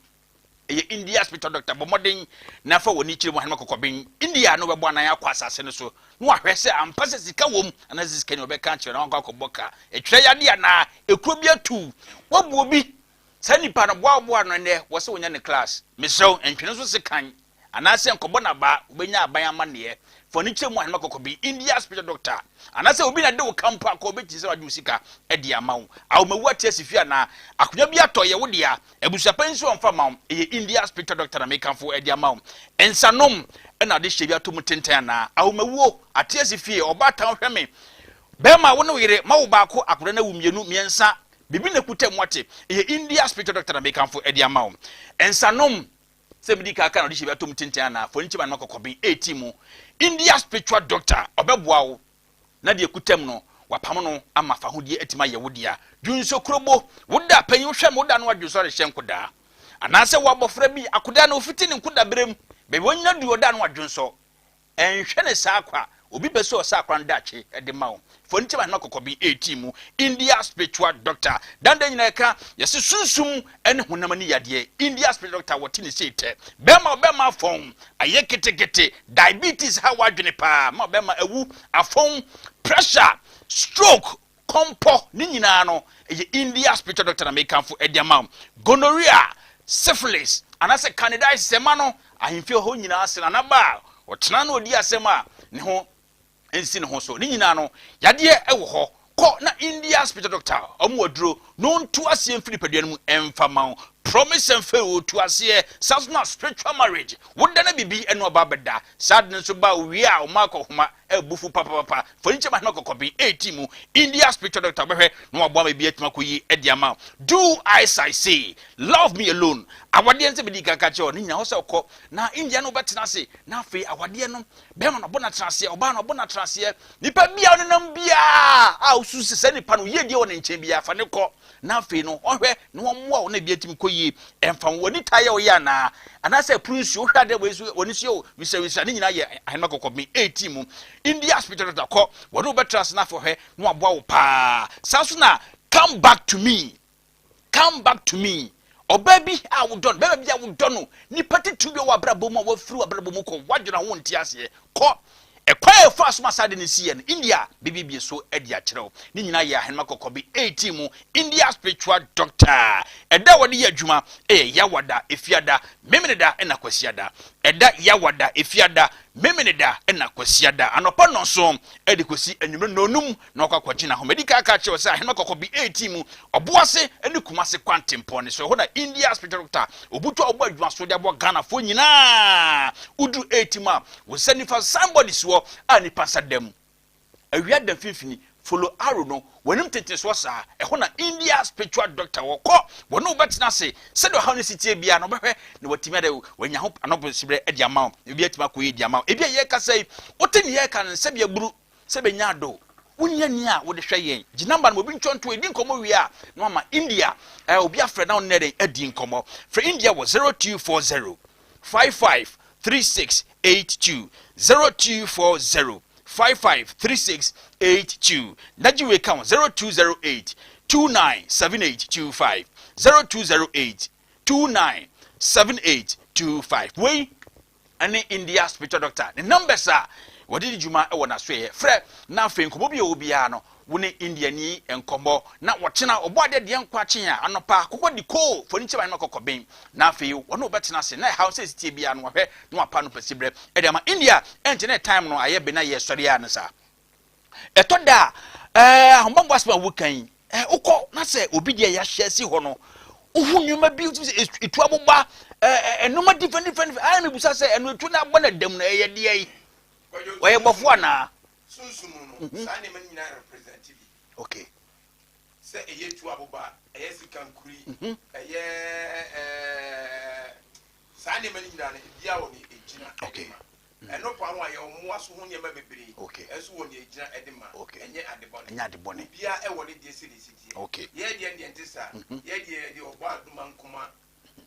Ɛyɛ India spiritual doctor. Bɔ mmɔden na fa w'ani kyerɛ mu ahenema kɔkɔben India no bɛbɔ anan akɔ asase no so na wahwɛ sɛ ampa sɛ sika wɔ mu anaasɛ sika ni. Ɔbɛka akyerɛ na wankɔ akɔbɔ ka ɛtwerɛ yade anaa ekuro bi atu wabu obi. Saa nipa no boaboa no nnɛ wɔ sɛ wonya ne class. Mesrɛw, ntwene nso se kan anaasɛ nkɔbɔ n'aba, wobɛnya aban amanneɛ. Fa ani kyerɛ mu ahenema kɔkɔbi India spiritual doctor anaasɛ obi na de wo ka mpo akɔ obɛkyi sɛ wagye wo sika de ama wo. Awomawu ate asi fie anaa akonnwa bi atɔ yɛ wo dea, abusuapan nso ɔmfa ma wo, ɛyɛ India spiritual doctor na mekamfo de ama wo. Nsanom ɛna ade hyɛ bi ato mu tenten anaa awomawuo ate asi fie, ɔbaatan hwɛ me, bɛrima wo ne wo yere ma wo baako, akwadaa no awu mmienu mmiɛnsa, biribi na kuta mu. Ate? Ɛyɛ India spiritual doctor na mekamfo de ama wo. Nsanom sɛ medi kaka na ɔde hyɛ bi ato mu tenten anaa fo nkyɛn ma kɔkɔben eti mu, India spiritual doctor ɔbɛboa wo na deɛ kuta mu no wapam no ama fahodie atumi ayɛ wo dea. Dwonso kurobo woda panyin wohwɛ ma woda no adwonso arehyɛ nkodaa anaasɛ wɔ abɔfra bi akodaa na ofiti ne nkoda berem baabi wɔnyina du ɔda no adwonso ɛnhwɛ ne saa kwa. Obi pɛ sɛ ɔsa akora no dakye de ma wo, fa ne kyɛm ahema kɔkɔben eti mu. India spiritual doctor danda nyinaa ɛka yɛsɛ sunsum ne honam ani yadeɛ. India spiritual doctor wɔte ne sei tɛ bɛrima, ɔbɛrima afɔn ayɛ ketekete, diabetes ha wadwene paa ma ɔbɛrima awu afɔn, pressure, stroke. Kɔmpɔ ne nyinaa no, ɛyɛ India spiritual doctor na mekamfo de ama wo. Gonorrhea, syphilis, anaasɛ candidiasis ɛma no ahemfie hɔ nyinaa sene anaba a ɔtena na ɔdi asɛm a ne ho nsi ne ho so. Ne nyinaa no, yadeɛ wɔ hɔ. Kɔ na India spiritual doctor ɔmo aduro na ɔntu aseɛ mfiri nipadua no mu ɛmfa ma wo. Promise and fail ɔtu aseɛ. Saa nso na spiritual marriage, woda na biribi ɛne ɔba bɛda. Saa ade no nso ba owie a ɔma akɔhoma abufu papapapa. Fɔnkyɛm ahema kɔkɔben 18 mu India spiritual doctor bɛhwɛ na waboa ma ebi atumi akɔ yie de ama wo. Do as I say, love me alone. Awadeɛ nsɛ bɛdi kanka kyerɛ ne nyinaa hɔ sɛ ɔkɔ na India no wobɛtena ase na afei awadeɛ no bɛrima no ɔbɔ no atena aseɛ, ɔbaa no ɔbɔ no atena aseɛ. Nipa bi a ɔnenam biara a wosu sɛ saa nipa no yie deɛ wɔ ne nkyɛn biara fa ne kɔ na afei no ɔhwɛ na wɔmmoa wo na ebi atumi kɔ yie. Ɛmfa ho w'ani taa yɛ ɔyɛ anaa anaasɛ ɛpono nsuo wohwɛ adeɛ wɔ so w'ani so yɛ wisawisa ne nyinaa yɛ ahenema kɔkɔben 18 mu India spiritual doctor kɔ wɔne wo bɛtra ase na afei ɔhwɛ na waboa wo paa. Saa nso na come back to me, come back to me. Ɔbaa bi a wodɔ no, bɛrima bi a wodɔ no, nipa titiri bi a wɔ abrabɔ mu a wafiri w'abrabɔ mu kɔ, wadwene ho nte aseɛ kɔ ɛkwan a ɛfa so ma saa de ne si yɛ no, India bibibie so de akyerɛw ne nyinaa yɛ ahenema kɔkɔbe 18 mu India spiritual doctor. Ɛda a wɔde yɛ adwuma ɛyɛ Yawada, Efiada, Memeneda ɛna Kwasiada. Ɛda Yawada, Efiada, Memeneda ɛna Kwasiada anɔpa 7 ɛde kɔsi anwummerɛ 5 na ɔkɔ akɔgye n'ahoma. Ka aka kyerɛw sɛ ahenema kɔkɔbe 18 mu Ɔboase ne Kumase kwantempɔn ne so, ɛhɔ na India spiritual doctor obutu a ɔbɔ adwuma so de aboa Ghanafoɔ nyinaa. Woduru 18 mu a, wo nsa nifa signboard soɔ a nipa nsa dam awia da mfimfini, follow arrow no w'anim tenten soɔ saa, ɛhɔ na India spiritual doctor wɔ. Kɔ, wɔne wo bɛtena ase sɛdeɛ ɔhaw no si tie biara na ɔbɛhwɛ na watumi ade wanya ho anɔbɔsiberɛ de ama wo, ebi atumi akɔ yie de ama wo. Ebi a yɛrekasa yi, wote ne yɛreka no nsɛ bi aburu sɛ bɛnya ado wonyɛ ni a wode hwɛ yɛn. Gye number no ma obi ntwɔnto ɛdi nkɔmmɔ wie a na wama India obi afrɛ na ɔne dɛn adi nkɔmmɔ. Frɛ India wɔ 0240 55 36 82, 0240 55 36 82. Na gye wei ka ho, 0208 29 78 25, 0208 29 78 25. Wei ɛne India spiritual doctor ne numbers a wɔde di dwuma wɔ n'asoɛyɛ. Frɛ na afei nkɔmmɔ bi a ɛwɔ biara no, wo ne India ni nkɔmmɔ. Na wɔkyena ɔbɔ adeɛ deɛ nkɔ akyen a anɔpa akokɔ di koo foni kyɛm ahema kɔkɔben na afei wɔne wɔbɛtena ase na ɛhaw sɛ ɛsitie biara no wɔhwɛ na wapa no pɛsi berɛ ɛde ama India. Ɛnkyɛ ne time no ayɛ be na yɛsɔre a no saa ɛtɔ da a ahobammɔ asɛm a woka yi, wokɔ na sɛ obi deɛ yɛahyɛ asi hɔ no, wohu nneɛma bi sɛ etu aboba, nneɛma different different. Ayɛ mebusa sɛ ɛno etu no abɔ no dam no ɛyɛ deɛ yi wɔyɛ bɔfo anaa? Sunsum no, saa nneɛma no nyinaa represent bi. Sɛ ɛyɛ tu aboba, ɛyɛ sika nkuri, ɛyɛ saa nneɛma no nyinaa no, ebiara wɔ ne egyina ɛde ma. Ɛno pa ho a, yɛwɔ mmoa so ho nneɛma bebree ɛnso wɔ nea egyina ɛde ma. Ɛnyɛ ade bɔne. Ɛnyɛ ade bɔne. Obiara ɛwɔ ne deɛ sɛdeɛ esi teɛ. Yɛ deɛ deɛ nte saa. Yɛ deɛ deɛ ɔbɔ adoma nkoma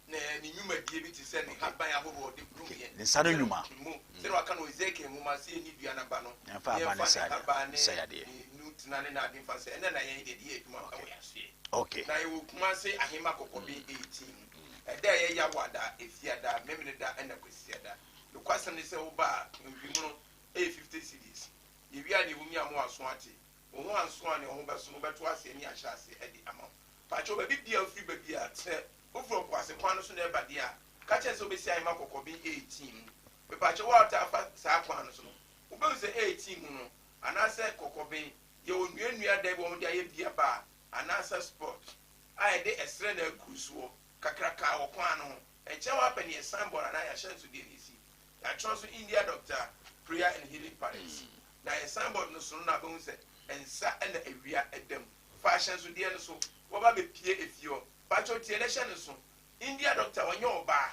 na ne nnwumadie bi te sɛ ne haban ahoroɔ ɔde dum yɛ. Ne nsa no nnwuma. Mu sɛdeɛ waka no Ezekiel nwoma sɛ yɛnni dua n'aba no, yɛmfa aba ne yɛmfa ne haban ne ne nu tena ne n'ade mfa sɛ ɛnna na yɛn deɛ de yɛ adwuma ɛwɔ yɛn asoɛ. Na yɛwɔ Kumase Ahema Kɔkɔben 18 mu. Ɛda a ɛyɛ Yawada, Efiada, Memeneda ɛna Kwasiada. Nokwasɛm ne sɛ woba a, nhwehwɛmu no yɛ 50 cedis. Yewie a, nea ɛwɔ mu yi ama w'aso ate. Wo ho anso a, nea wo ho bɛso no, wobɛto aseɛ ne ahyɛ aseɛ de ama wo. Pakyɛw, baabi biara a wofiri ba biara, sɛ wofiri Ɔpoase kwan no so na ɛreba deɛ a, ka kyerɛ no sɛ wobɛsi Ahema Kɔkɔben 18 mu. Mepakyɛw, wo a wotaa fa saa kwan no so no, wobɛhu sɛ 18 mu no, anaasɛ Kɔkɔben, yɛwɔ nnuannua dan bi a wɔde ayɛ beer bar anaasɛ spot a yɛde ɛserɛ na aguru soɔ kakraka wɔ kwan no ho. Nkyɛn hɔ apɛ ne yɛ signboard anaa yɛ ahyɛnsodeɛ no esi. Yɛatwerɛ so India Doctor Prayer and Healing Palace. Na yɛ signboard no so no na abɛhu sɛ nsa na awia da mu. Fa ahyɛnsodeɛ no so, wɔba bɛpie efie hɔ. Pakyɛw tie na hyɛ no so. India Doctor ɔnyɛ ɔbaa.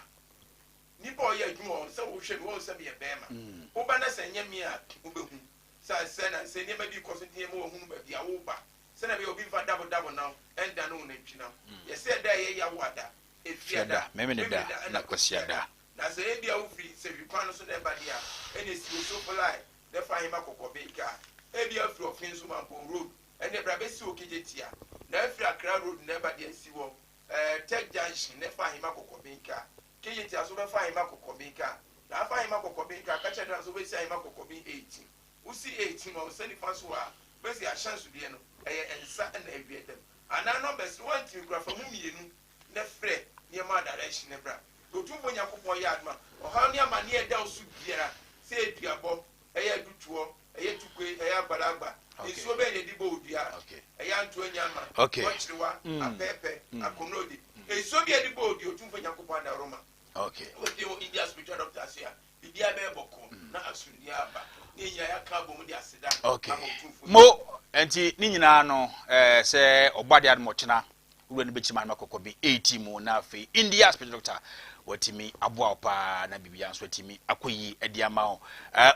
Nipa a ɔyɛ adwuma wɔ hɔ no, sɛ wohwɛ me woahu sɛ meyɛ bɛɛma. Woba na sɛ ɛnyɛ me a wobɛhu. Sane sɛ nansɛ nneɛma bi rekɔ so nti ɛma wahunu baabi a woreba. Sɛnea ɛbɛyɛ a obi mfa dabo dabo nam ɛndane wo nantwinam. Yɛsɛ ɛda a ɛyɛ Yawoada, Fiada, Memeneda na Kwasiada. Na sɛ ebia wofiri Sehwi kwan no so na ɛba deɛ a, ɛnneɛ si Osofo line na fa Ahema Kɔkɔben kaa. Ebia wofiri Ɔfenso Mampong road, ɛnneɛ bra bɛsi Okegye Tia. Na afiri Accra road na ɛba deɛ a, si wɔ eh, Tech Junction na fa Ahema Kɔkɔben kaa. Kegye Tia so wobɛfa Ahema Kɔkɔben kaa. Na afa Ahema Kɔkɔben kaa, ka kyerɛ driver sɛ wobɛsi Ahema Kɔkɔben 18. Wosi 18 a, wo nsa nifa so a, wobɛsi ahyɛnsodeɛ no. Ɛyɛ nsa na awie dɛm. Anaa numbers no wantumi kura, fa mu mmienu na frɛ nneɛma direction ne bra. Otumfoɔ Nyankopɔn yɛ adom a, ɔhaw ne amanneɛ a ɛda wo so biara, sɛ aduabɔ, ɛyɛ adutoɔ, ɛyɛ tukue, ɛyɛ agbalagba, nsuo bɛn na ɛde bɔ wo dua a, ɛyɛ anto anya ama, wɔkyerewa, apɛɛpɛ, akonode, nsuo bi a ɛde bɔ wo dua, Otumfoɔ Nyankopɔn adaworoma. Wopie wɔ India spiritual doctor ase a, biribiara bɛyɛ bɔkɔɔ na asomdwoeɛ aba na yɛn nyinaa yɛaka abɔ mu de aseda ama Otumfoɔ. Mo nti ne nyinaa no, sɛ ɔbɔ adeɛ adom ɔkyena wura no bɛkyim anoma kɔkɔ bi 80 mu, na afei India spiritual doctor watumi aboa wo paa na biribiara nso atumi akɔ yie adi ama wo.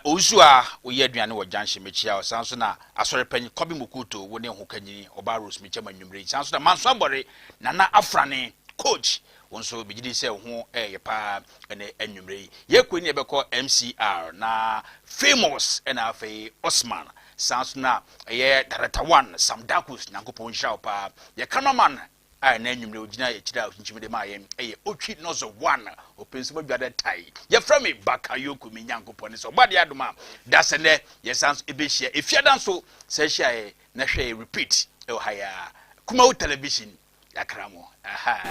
Owusu a woyɛ aduane wɔ junction, mekyia wo. Saa nso na asɔre panyin Kɔbi Mokoto, wo ne ho kanyini ɔbaa Rose, mekyia ma nnwumire yi. Saa nso na Manso Abɔre Nana Afrane coach, wo nso megye di sɛ wo ho ɛyɛ paa ɛne anwummerɛ yi. Yɛkɔ ni yɛbɛkɔ MCR na Famous ɛna afei Osman. Saa nso na ɛyɛ Director One Sam Dakus, Nyankopɔn nhyira wo paa. Yɛ cameraman a ɛna anwummerɛ ogyina akyire a okyinkyim de maa yɛn ɛyɛ Otwi Nɔzɔ One Ɔpɛnsum Adwada Tai. Yɛfrɛ me Bakayoko, me Nyankopɔn ne sɛ ɔbɔ adeɛ adom a da sɛ nnɛ yɛsan nso ɛbɛhyia efiada nso sɛ hyia yɛ na hwɛ yɛ repeat ɛwɔ ha yɛ a Kumawu Television. Yɛakra mo aha.